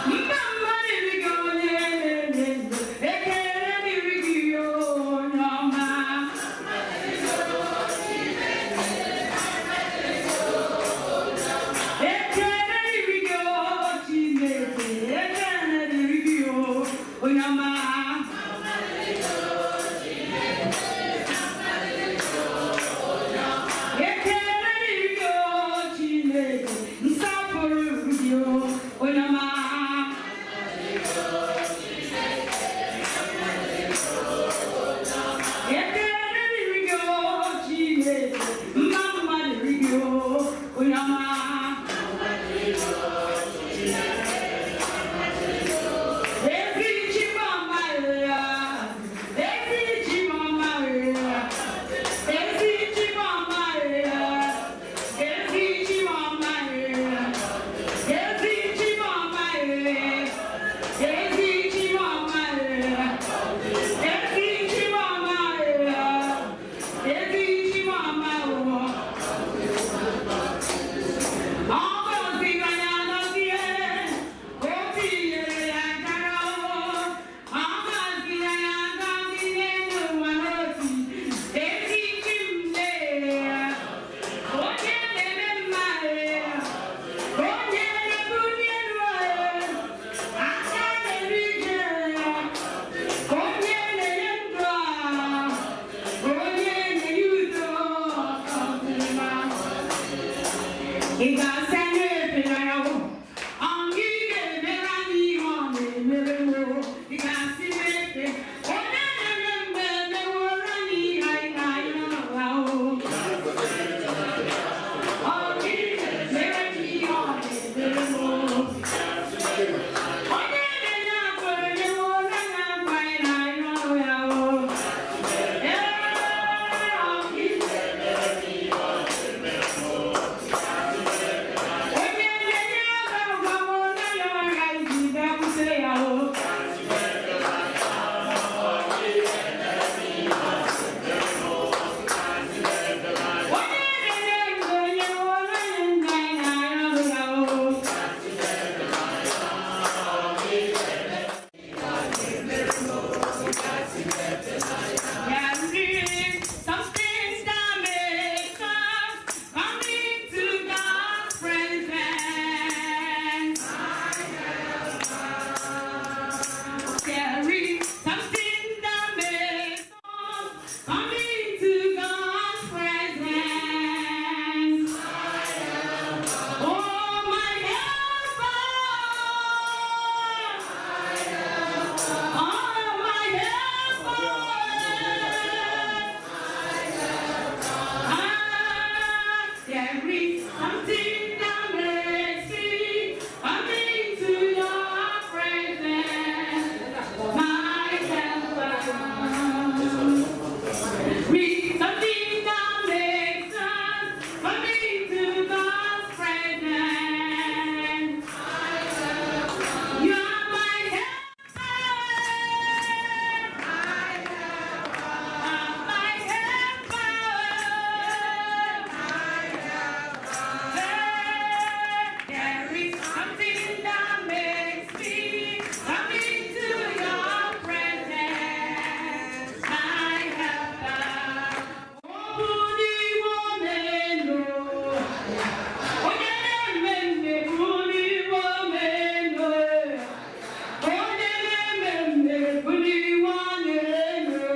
[SPEAKER 6] Mma mma dịrị gị onye na-enye ndụ, ekele dịrị gị onye ọma. Ekele dịrị gị o Chineke, ekele dịrị gị o onye ọma. Ekele dịrị gị o Chineke, nsọpụrụ gị o onye ọma. Ekele dịrị gị o Chineke, mma mma dịrị gị o onye ọma. Ezi Chimama ya, ezi Chimama ya, ezi Chimama ya, ezi Chimama ya, ezi Chimama ya, ezi Chimama ya, ezi Chimama ya, ezi Chimama ya. Ọ gọziri anyị agọzie, o tinyere ya akara o. Ọ gọziri anyị agọzi n'elu ụwa n'otu. Ezi chi m lee ya, onye na-eme mma ya, onye na-ebuli elu ya, aka na-eru ije ya, onye na-enye ndụ a, onye na-enye udo, ọ gọziri m ahụ. Ị ga-asị anya efere o, ọ gị ga-emere anyị ihe ọ na-emere m o. Ị ga-asị m efe, onye na-eme mgbe emeworo anyị ihe anyị na anyị nọ n'ụwa o. Ọ gị ga-emere m ihe ọ na-emere m o. Onye na-enye akụ emeworo anyị akụ anyị na anyị nọ n'ụwa o. Ee, ọ gị ga-emere m ihe ọ na-emere m o. Onye na-eme mme buliwe elu. Onye na-eme mme buliwe elu.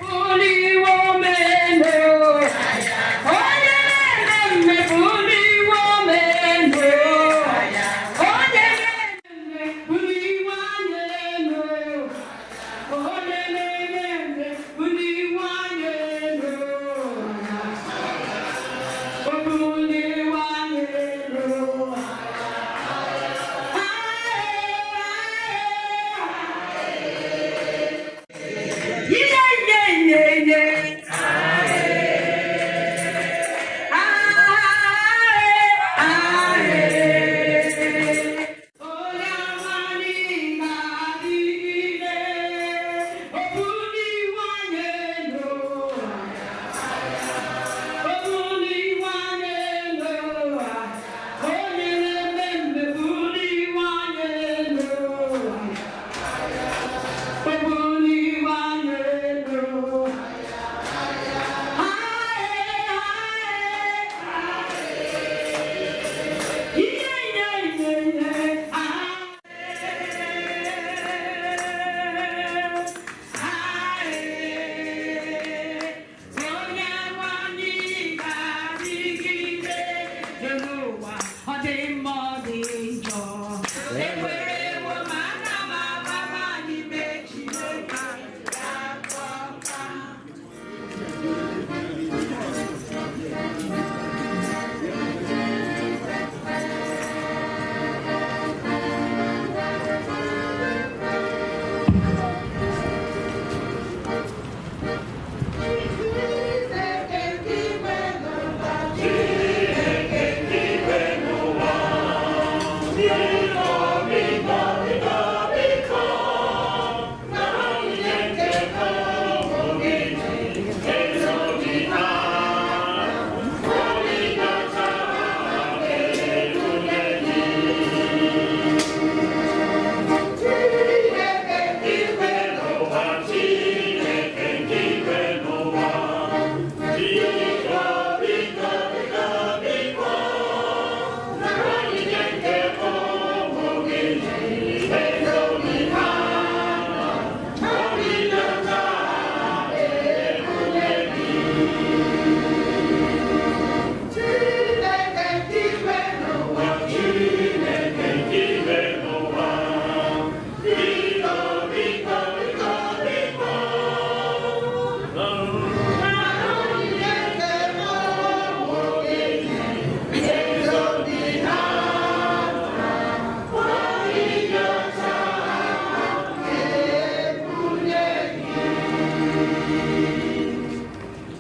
[SPEAKER 6] Buliwe elu. Onye na-eme mme buliwe elu. Onye na-eme mme buliwe elu. Onye na-eme mme buliwe elu.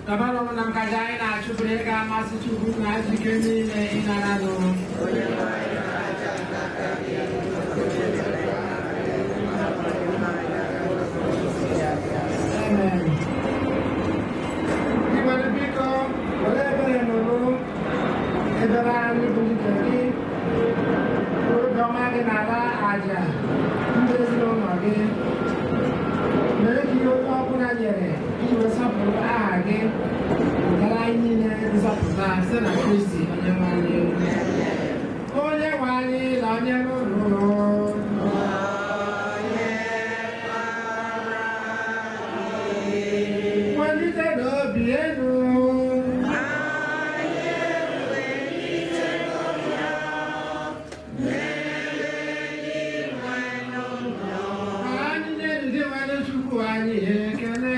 [SPEAKER 2] Dabara ọbụla m kaja anyị na-achụpụrụ ihe ga-amasị Chukwu na ike niile ịnara nụ. Amen. Igwere biko, were ebere nụrụ ebere anyị bụ nke gị, obiọma gị n'ala aja ndị ezinụlọ gị. Mere ka ihe onye ọbụla nyere iji wee sọpụrụ aha gị wetara anyị niile nzọpụta site na Kristi onye nwe anyị. Onye nwe anyị na onye nụrụ. Welite n'obi elu. Anyị na-erite nwere Chukwu anyị ekele.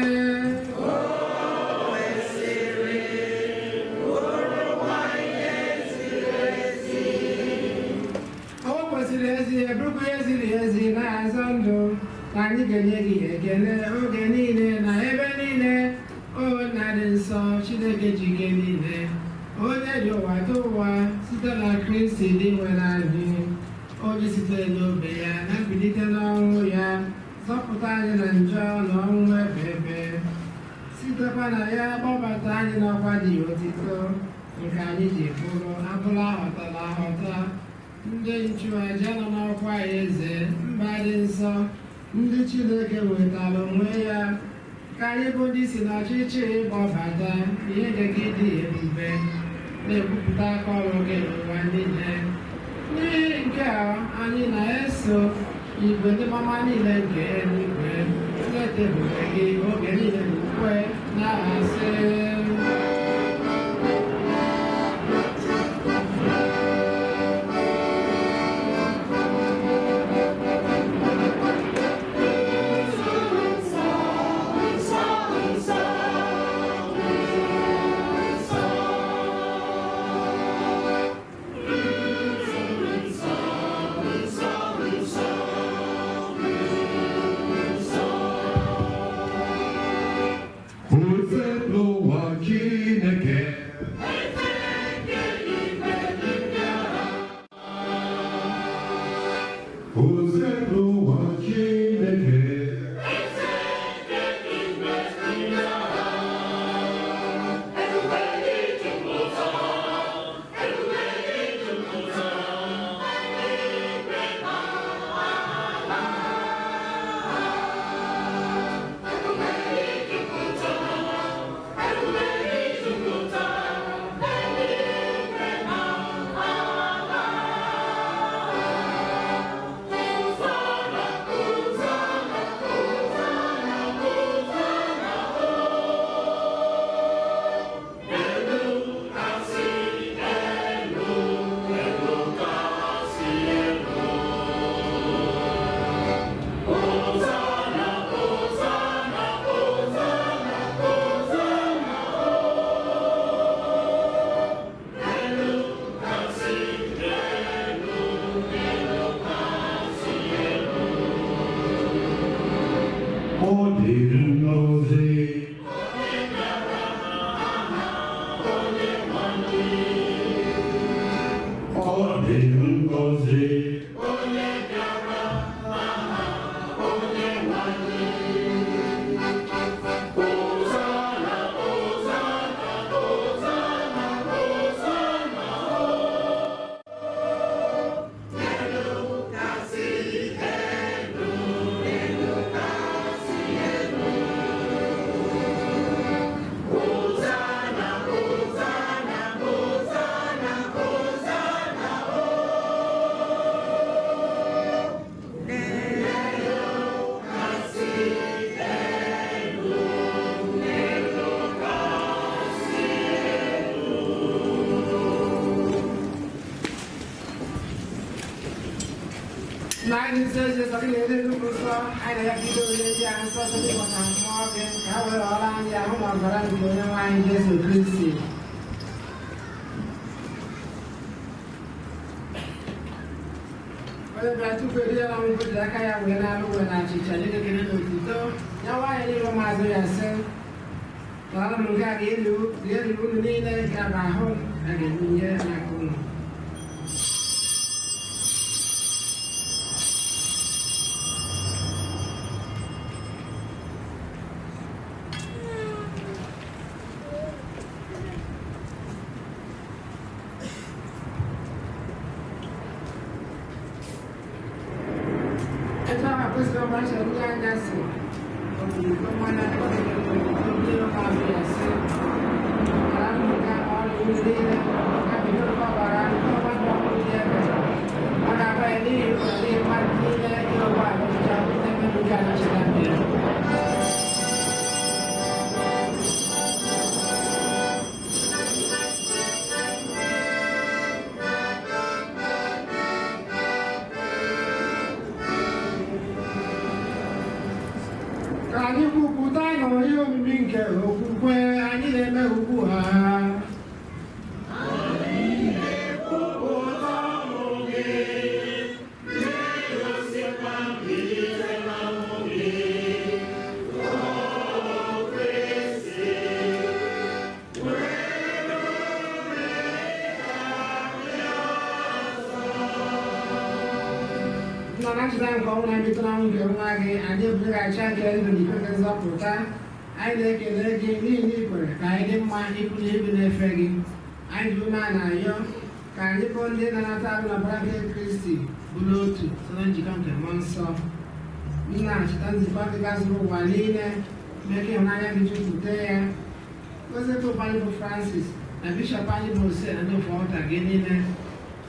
[SPEAKER 2] O kwesịrị ezi ebukwu eziri ezi na-azọ ndụ na anyị ga-enye gị ekele oge niile na ebe niile o nna dị nsọ Chineke ji ike niile onye dị ụwa dị ụwa site na Kristi dị nwere anyị onye sitere n'obe ya na mbilite n'ọnwụ ya zọpụta anyị na njọ na ọnwụ ebe ebe sitekwa na ya kpọbata anyị n'ọkwa dị otito nke anyị ji bụrụ abụrụ aghọtara aghọta ndị nchụaja nọ n'ọkwa eze mba dị nsọ ndị Chineke wetara onwe ya Ka anyị bụ ndị si n'ọchịchị gbọbata ihe nke gị dị ebube na-ekwupụta aka ọrụ gị n'ụwa niile. N'ihi nke a anyị na-eso igwe ndị mama niile nke eluigwe na-ete ebube gị oge niile n'ukwe na-asị. Anyị na-ekele gị n'ihi na ị kwere ka anyị dị mma ịbụ na ibi na-efe gị. Anyị ji umeala arịọ ka anyị bụ ndị na-anata arụ na ọbara nke Kristi bụrụ otu site na njikọ nke Mmụọ Nsọ. Nna, cheta nzukọ gị gazuru ụwa niile Mee ka ịhụnanya gị jupụta ya. Gọzie Popu anyị bụ Francis na Bishọp anyị bụ Ose na ndị ofe ọta gị niile.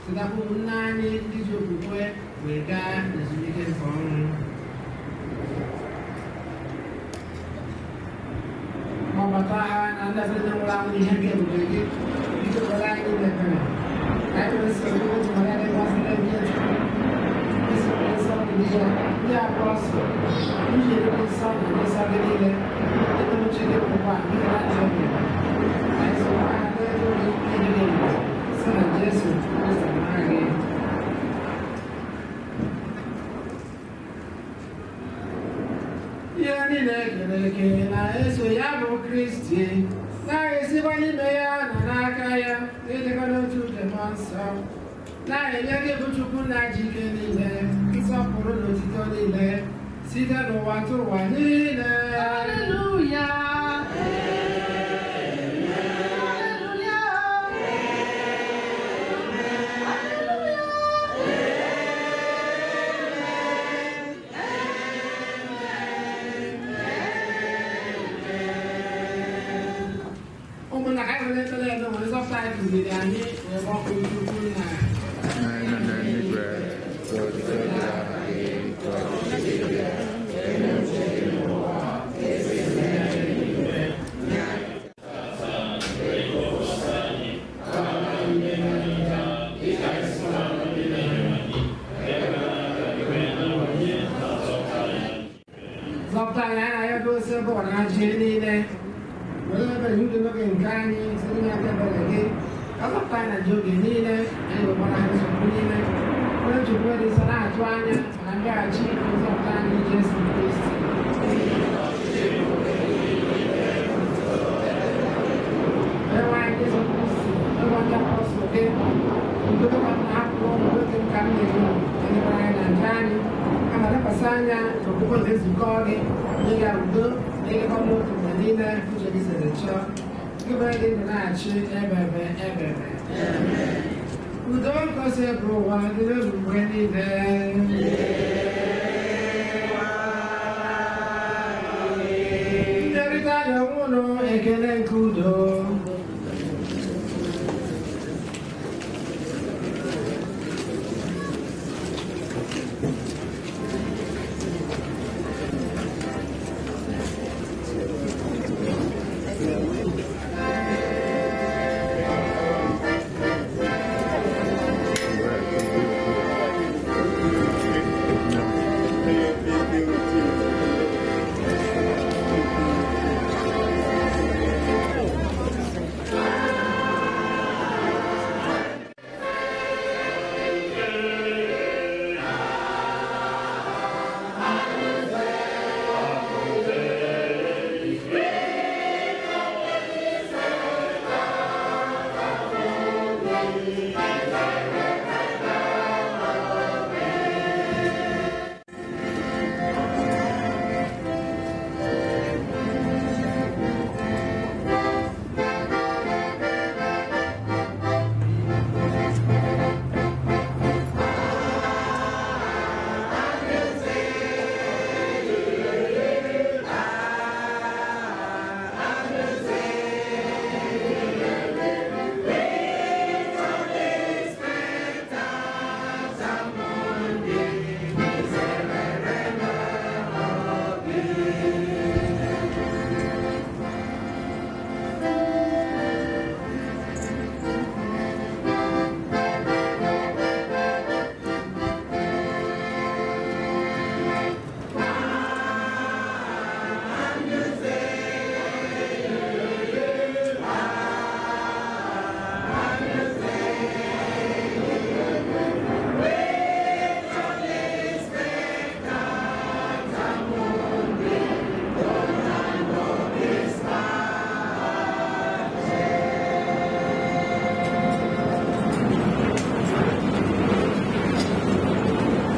[SPEAKER 2] Chetakwa ụmụnne anyị ndị ji okwukwe wee gaa n'ezumike nke ọnwụ. Gbabata ha na ndị ndị nwụrụ anwụ n'ihe nke ebube gị. Biko kwere anyị niile ebere. Ka anyị wee soro otu Maria dị ngọzi na ndị nsọ ndị apọstụl, ndị ndị nsọ na ndị nsọ gị niile, ndị uche gị bụkwa ndị na-achọ gị. Anyị sokwa ha n'elu gị ịdị gị site na Jesu Kristi nwa gị. Ihe niile ekere eke na-eso ya bụ Kristi, na-esikwa n'ime ya na n'aka ya, n'ịdịkọ n'otu nke Mmụọ Nsọ, na-enye gị bụ Chukwu nna ji ike niile, nsọpụrụ na otito niile, site n'ụwa tụ ụwa niile.
[SPEAKER 5] Haleluya. Haleluya. Haleluya.
[SPEAKER 2] Ụmụnna, ka anyị were ekpere ebe nwere nzọpụta anyị kụziri anyị wee gbakọọ Chukwu nna.
[SPEAKER 7] Anyị nọ n'eluigwe, ka otuto dịrị aha gị, ka ọchịchị gị bịa, ka eme uche gị n'ụwa ka esi eme ya n'eluigwe.
[SPEAKER 2] Zọpụta anyị anyị na ya bụ ose bụ na ajị niile. Were ebere udo n'oge nke anyị site n'aka ebere gị. Ka zọpụta anyị na njọ oge niile, anyị nwekwara ha nsogbu niile. Onye Chukwu dị nsọ na-atụ anya maka mbịaghachi nke nzọpụta anyị Jesu Kristi. Onyenwe anyị Jesu Kristi, onye ndị apọstụl gị, udo ka m na-ahapụrụ unu, udo nke m ka m na-enye unu, elekwara anya na njọ anyị, kama lekwasị anya n'okwukwe na nzukọ gị, nye ya udo na ịdịkọ n'otu mgbe niile uche gị siri chọọ. Gị bụ onye dị ndụ na-achị ebebe ebebe. Udo nke ose bụ ụwa dịrị unu mgbe niile. Nderịta dị onwe unu ekele nke udo.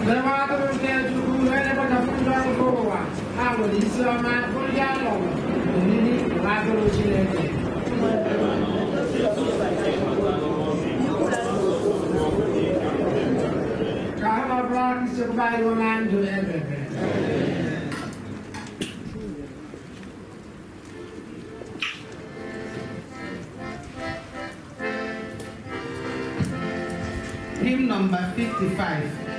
[SPEAKER 2] N'ebe atụrụ nke Chukwu onye na-ekpochapụ njọ nke ụwa, ha nwere isi ọma bụ ndị a lụrụ oriri nke atụrụ Chineke. Ka ha nọbụrụ ichekwaba anyị ruo na ndụ ebebe.
[SPEAKER 5] Hymn number 55.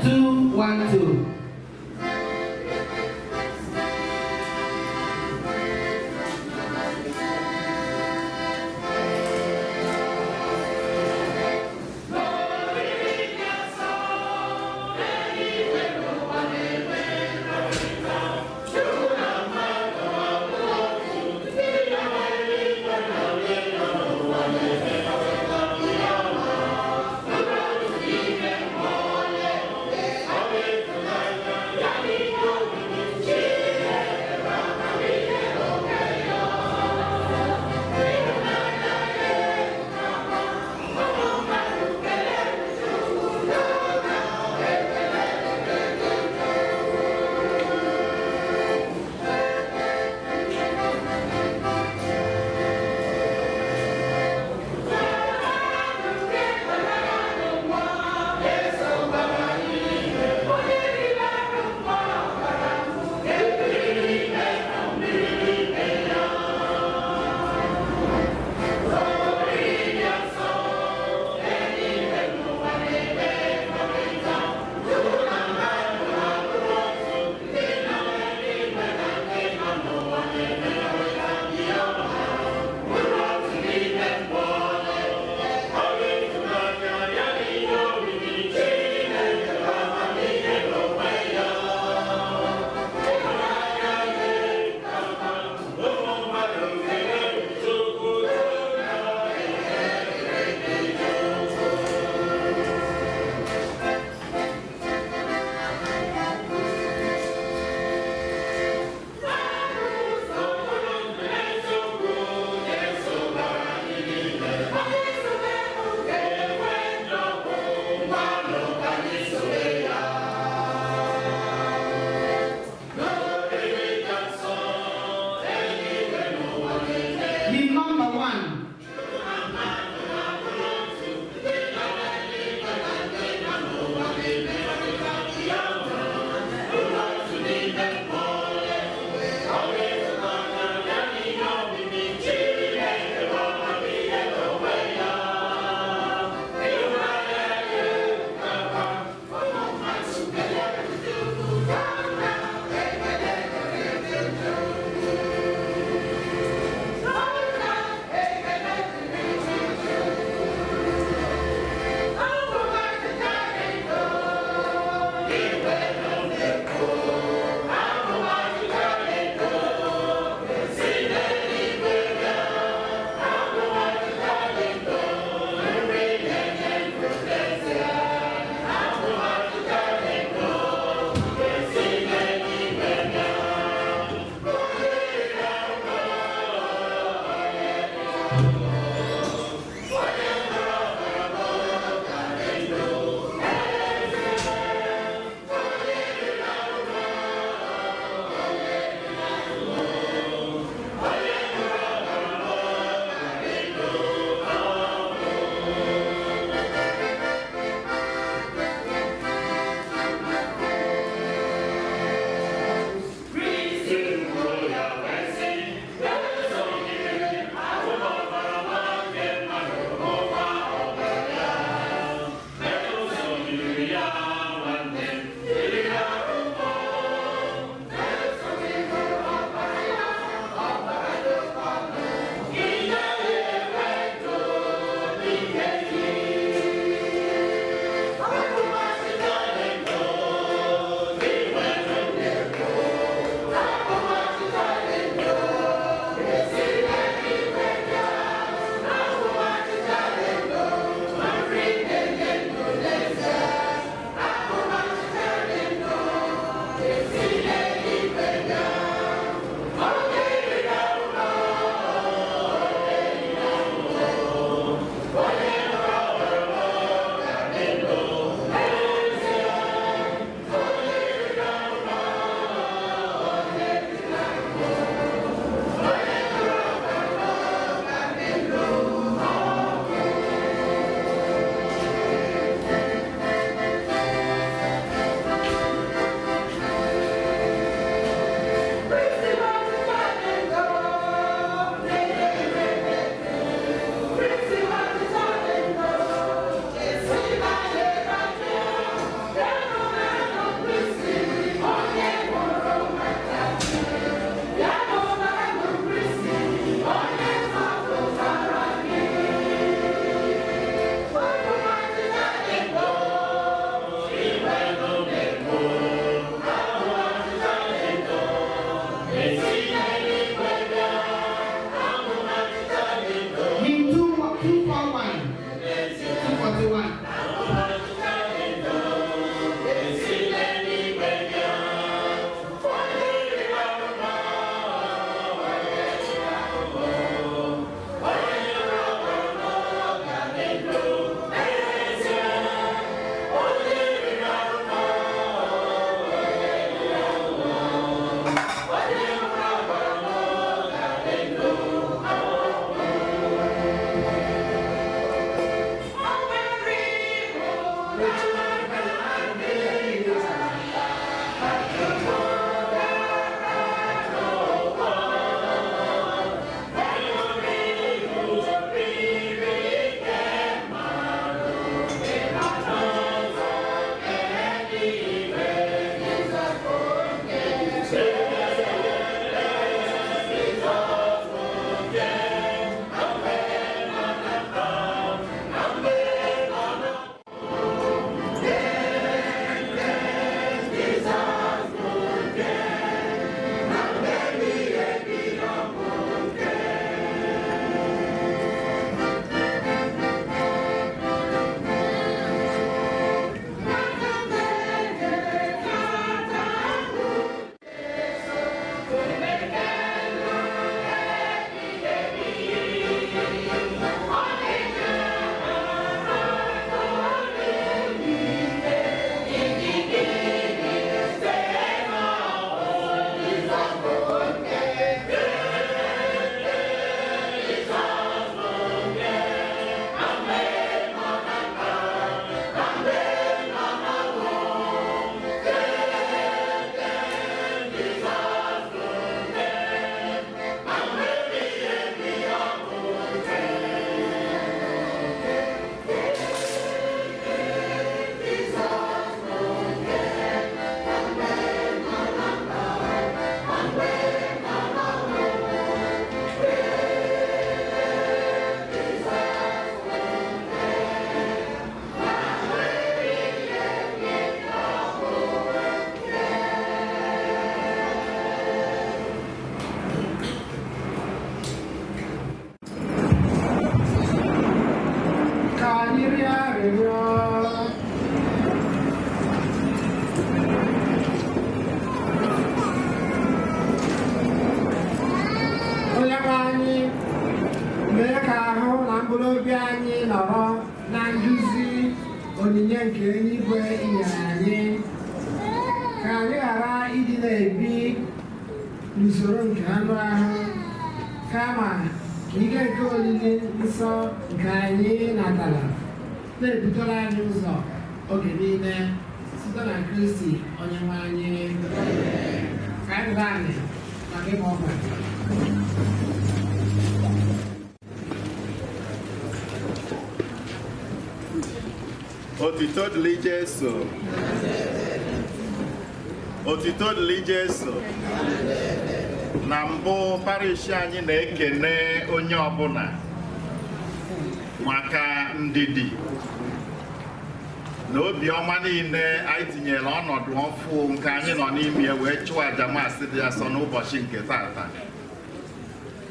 [SPEAKER 5] 212.
[SPEAKER 2] nke eluigwe nyere anyị, ka anyị ghara ịdị na-ebi n'usoro nke anụ ahụ, kama ka ike nke olili nsọ nke anyị natara na-ebutere anyị ụzọ oge niile site na Kristi Onyenwe anyị. Ka anyị gaa anyị maka ịgba ọgwụ.
[SPEAKER 1] Otito dịrị Jesu. Otito dịrị Jesu. Na mbụ parish anyị na-ekene onye ọbụla maka ndidi na obiọma niile anyị tinyere ọnọdụ ọfụ nke anyị nọ n'ime wee chụọ aja masị dị asọ n'ụbọchị nke tata.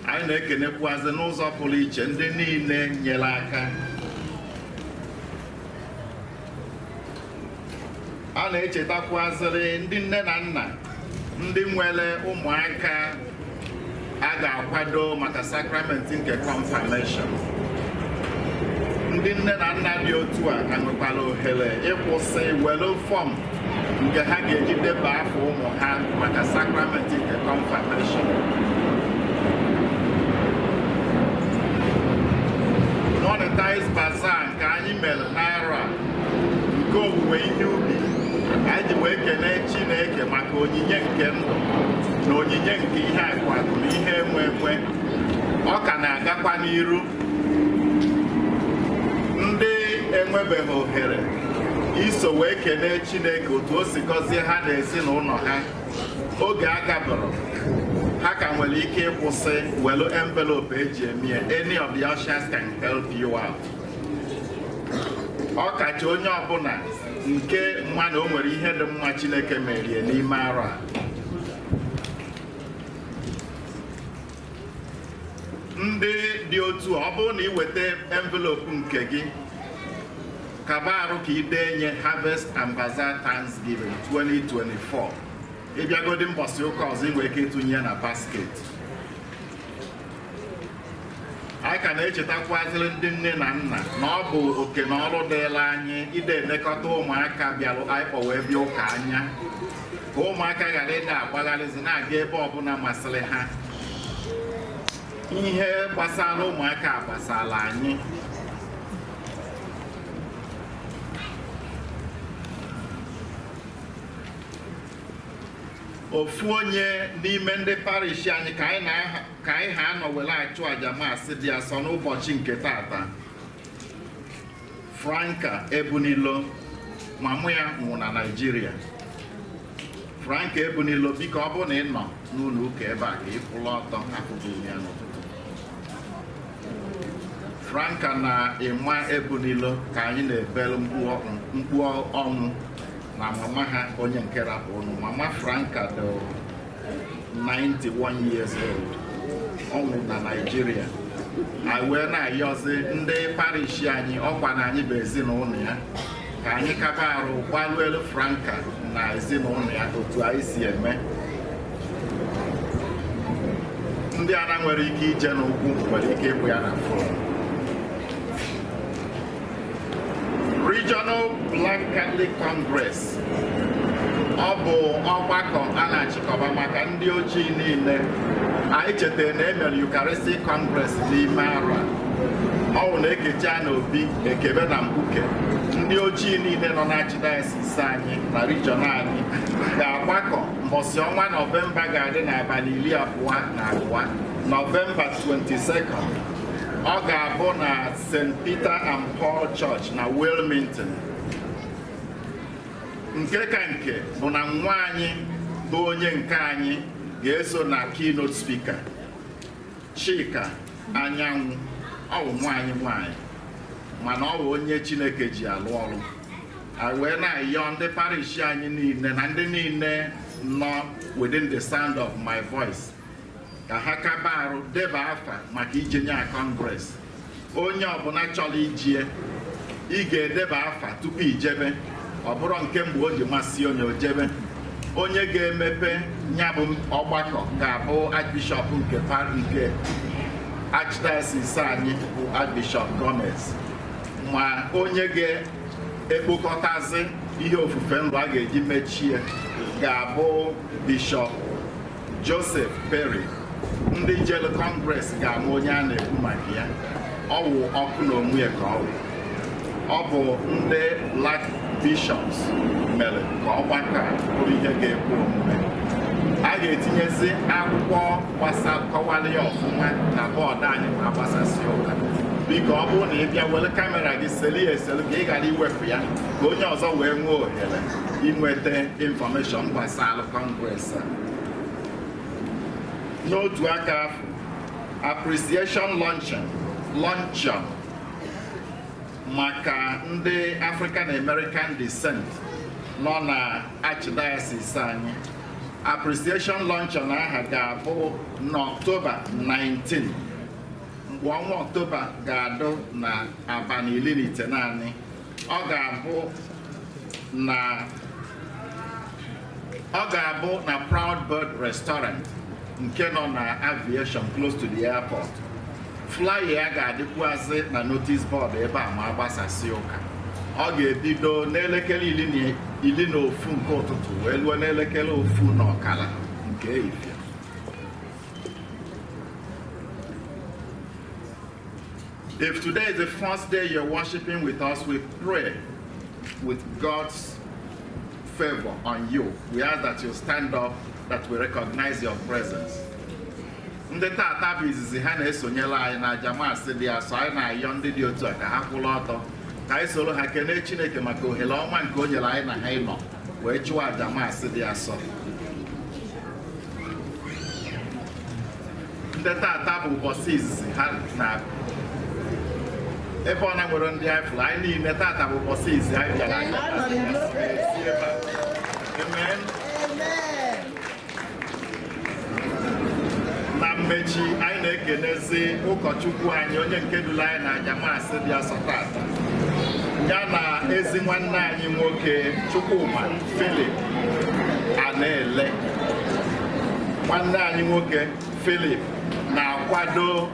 [SPEAKER 1] Anyị na-ekenekwuazị n'ụzọ pụrụ iche ndị niile nyere aka. A na-echetakwazịrị ndị nne na nna ndị nwere ụmụaka a ga-akwado maka sakramenti nke confirmation. Ndị nne na nna dị otu a ka nwekwara ohere ịkwụsị were fọm nke ha ga-eji deba afọ ụmụ ha maka sakramenti nke confirmation. Monetize Bazaar nke anyị mere n'arọ a nke owuwe ihe ubi anyị ji wee kelee Chineke maka onyinye nke ndụ na onyinye nke ihe akụ akụ na ihe enwe enwe. Ọ ka na-agakwa n'iru. Ndị enwebeghị ohere iso wee kelee Chineke otu o si gọzie ha na ezinụlọ ha oge agabụrụ, ha ka nwere ike ịkwụsị welu envelope eji eme. Any of the ushers can help you out. Ọ kacha onye ọbụla nke mma na o nwere ihe dị mma Chineke merie n'ime arọ a. Ndị dị otu ọ bụrụ na ị weta envelope nke gị, kaba arụ ka ị denye Harvest and Bazaar Thanksgiving 2024. Ịbịagodi mbọsị ụka ọzọ ị nwere ike ịtụnye na basket. Anyị ka na-echetakwaziri ndị nne na nna na ọ bụ oke na ọrụ dịla anyị ide elekọta ụmụaka bịarụ anyị kpọ wee bịa ụka anya, ka ụmụaka ghara ịda agbagharịzi na-aga ebe ọbụla masịrị ha. Ihe gbasara ụmụaka gbasara anyị. Ofu onye n'ime ndị parish anyị ka anyị ha anọ were achụ aja masị dị asọ n'ụbọchị nke tata, Franka Ebunilo, mamụ ya nwụrụ na Naịjirịa. Franka Ebunilo, biko ọ bụrụ na ị nọ n'ụlọ ụka ebe a ka ị kwụrụ ọtọ akụbụrụ ya n'ụtụtụ. Franka na Ịma Ebunilo ka anyị na-ebelu mkpu ọnwụ na mama ha onye nke rapụrụ. Mama Franka dị 91 years old, ọ nwụrụ na Naịjirịa. Anyị wee na-ayọzi ndị parish anyị, ọkwa na anyị bụ ezinụlọ ya, ka anyị kaba arụ gbalụ elu Franka na ezinụlọ ya otu anyị si eme. Ndị ana nwere ike ije n'ụkwụ nwere ike ịbụ ya na fon. Regional Black Catholic Congress ọ bụ ọgbakọ a na-achịkọba maka ndị ojii niile. Anyị chetara na emere Eucharistic Congress n'ime arọ a. Ọ bụ na ekecha na obi ekebe na mkpuke, ndị ojii niile nọ na archdiocese anyị na region anyị ga-agbakọ mbọsị ọnwa Nọvemba ga-adị n'abalị 22, Nọvemba 22. Ọ ga-abụ na St. Peter and Paul Church na Wilmington. Nke ka nke bụ na nwa anyị bụ onye nke anyị ga-eso na keynote speaker, Chika Anyanwụ. Ọ bụ nwaanyị nwaanyị mana ọ bụ onye Chineke ji alụ ọrụ. Anyị wee na-ayọ ndị parish anyị niile na ndị niile nọ within the sound of my voice ka ha kaba arụ deba afa maka ijenye a Congress. Onye ọbụla chọrọ ijie, ị ga-edeba afa tupu ijebe. Ọ bụrụ nke mgbe o ji masị onye ojebe. Onye ga-emepe ya bụ ọgbakọ ga-abụ Archbishop nke Archdiocese anyị bụ Archbishop Gomez, ma onye ga-ekpokọtazi ihe ofufe ndụ a ga-eji mechie ga-abụ Bishop Joseph Perry. Ndị jelu Congress ga-ama onye a na-ekwu maka ya. Ọ wụ ọkụ na onwe ya ka ọ wụ. Ọ bụ ndị Black Bishops mere ka ọgbakọ a bụrụ ihe ga-ekwe omume. A ga-etinyezi akwụkwọ gbasa kọwara ya ọfụma na bọọdụ anyị ma agbasasị ụka. Biko ọ bụrụ na ị bịa were kamera gị seli ya eselu ka ị ghara iwepụ ya ka onye ọzọ wee nwee ohere inweta infọmeshọn gbasara Congress a. N'otu aka afọ, appreciation luncheon maka ndị African American descent nọ na Archdiocese anyị. Appreciation luncheon aha ga-abụ n'Ọktoba 19, mgbe ọnwa Ọktoba ga-adụ na abalị 19. Ọ ga-abụ na Proud Bird Restaurant nke nọ na Aviation close to the airport. Flyer ya ga-adịkwazị na notice board ebe a ma agbasasị ụka. Ọ ga-ebido n'elekere 11 nke ụtụtụ wee luo n'elekere 1:30 nke ehihie. If today is the first day you're worshiping with us, we pray with God's favor on you. We ask that you stand up, that we recognize your presence. Ndị tata bụ izizi ha na-esonyere anyị na aja maasị dị asọ, anyị na-ayọ ndị dị otu a ka ha kwụrụ ọtọ ka anyị soro ha kelee Chineke maka ohere ọma nke o nyere anyị na ha ịnọ wee chụọ aja maasị dị asọ. Ndị tata bụ ụbọchị izizi ha na ebe ọ na nwere ndị anyị fụrụ anyị niile tata bụ ụbọchị izizi anyị bịara ebe a. Amen. Na mmechi anyị na-ekenezi ụkọchukwu anyị onye nke duru anyị na aja maasị dị asọ tata, ya na ezi nwanne anyị nwoke Chukwuma Philip Anaele. Nwanne anyị nwoke Philip na-akwado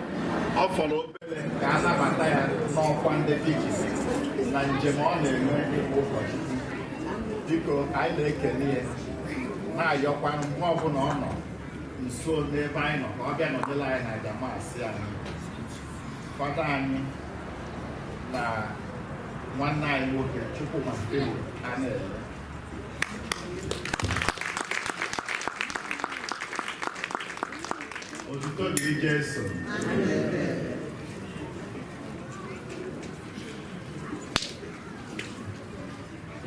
[SPEAKER 1] ọ fọrọ obere ka a nabata ya n'ọkwa ndị PGC na njem ọ na-eme ịbụ ụkọchukwu. Biko anyị na-ekene ya na-ayọkwa mgbe ọbụla ọ nọ nso n'ebe anyị nọ ka ọ bịa nọdụla anyị na aja maasị anyị. Fada anyị na nwanne anyị nwoke Chukwuma Philip Anaele. Otuto dịrị Jesu.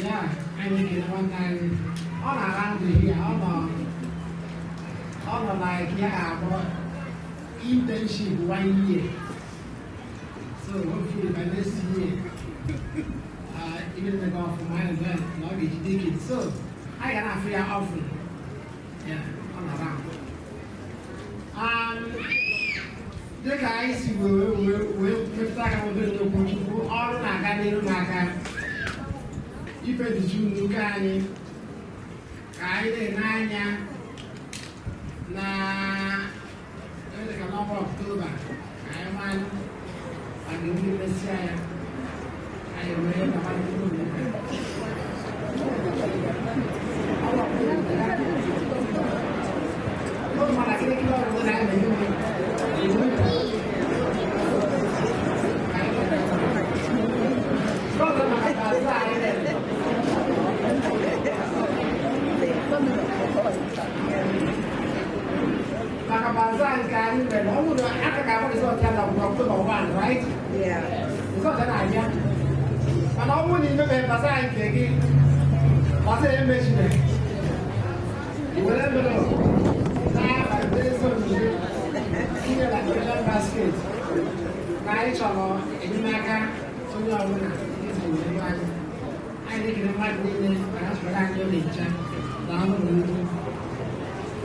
[SPEAKER 2] Ya, anyị kere nwanne anyị. Ọ na-ara ndụ ya, ọ nọ like ya abụọ internship 1 year. So hopefully by next year, even the golf for mine as well, na ọ ga-ejide ike. So anyị ga na-afụ ya often. Yeah, ọ na-ara. Dịka anyị si wee mepụta aka obere n'okwu Chukwu, ọrụ na-aga n'ihu maka ifedichi nnukwu anyị ka anyị na-ene anya na dịka n'ọnwa Ọktoba ka anyị malụ ma ga-enwe mmesịa ya anyị wee gaba n'ihu n'ụka. Maka bazaar nke anyị mere, ọ bụrụ aka ga-abụ resọt ya na Ọktoba 1, right? Resọt ya na-abịa. Mana ọ bụrụ na ị mebeghị bazaar nke gị, bazaar emechiri, i were envelope tinye na collection basket na anyị chọrọ enyemaka onye ọbụla iji wee anyị. Anyị na-ekele mmadụ niile maka ha chọrọ anyị oge ncha. Daalụ nnukwu.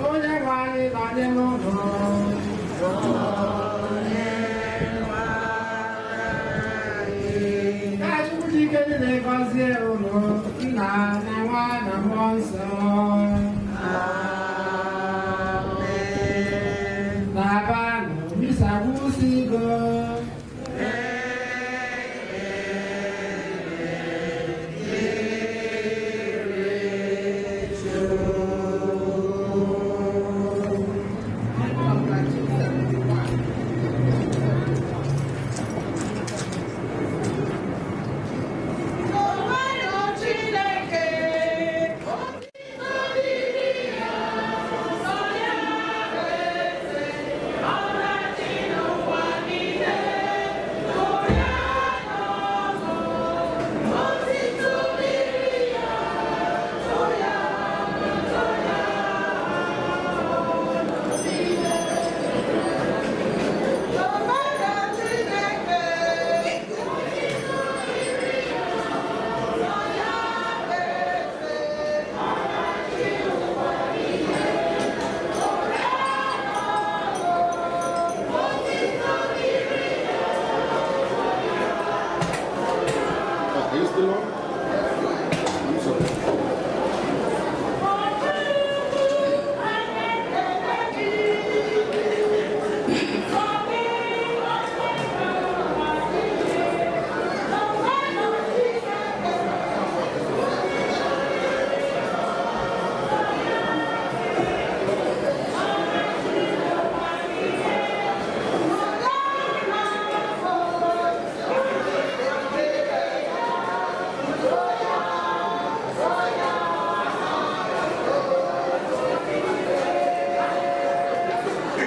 [SPEAKER 2] Onye nwe anyị nọ n'ụlọ. Ka Chukwu dị ike niile gọzie unu, Nna na Nwa na Mmụọ Nsọ.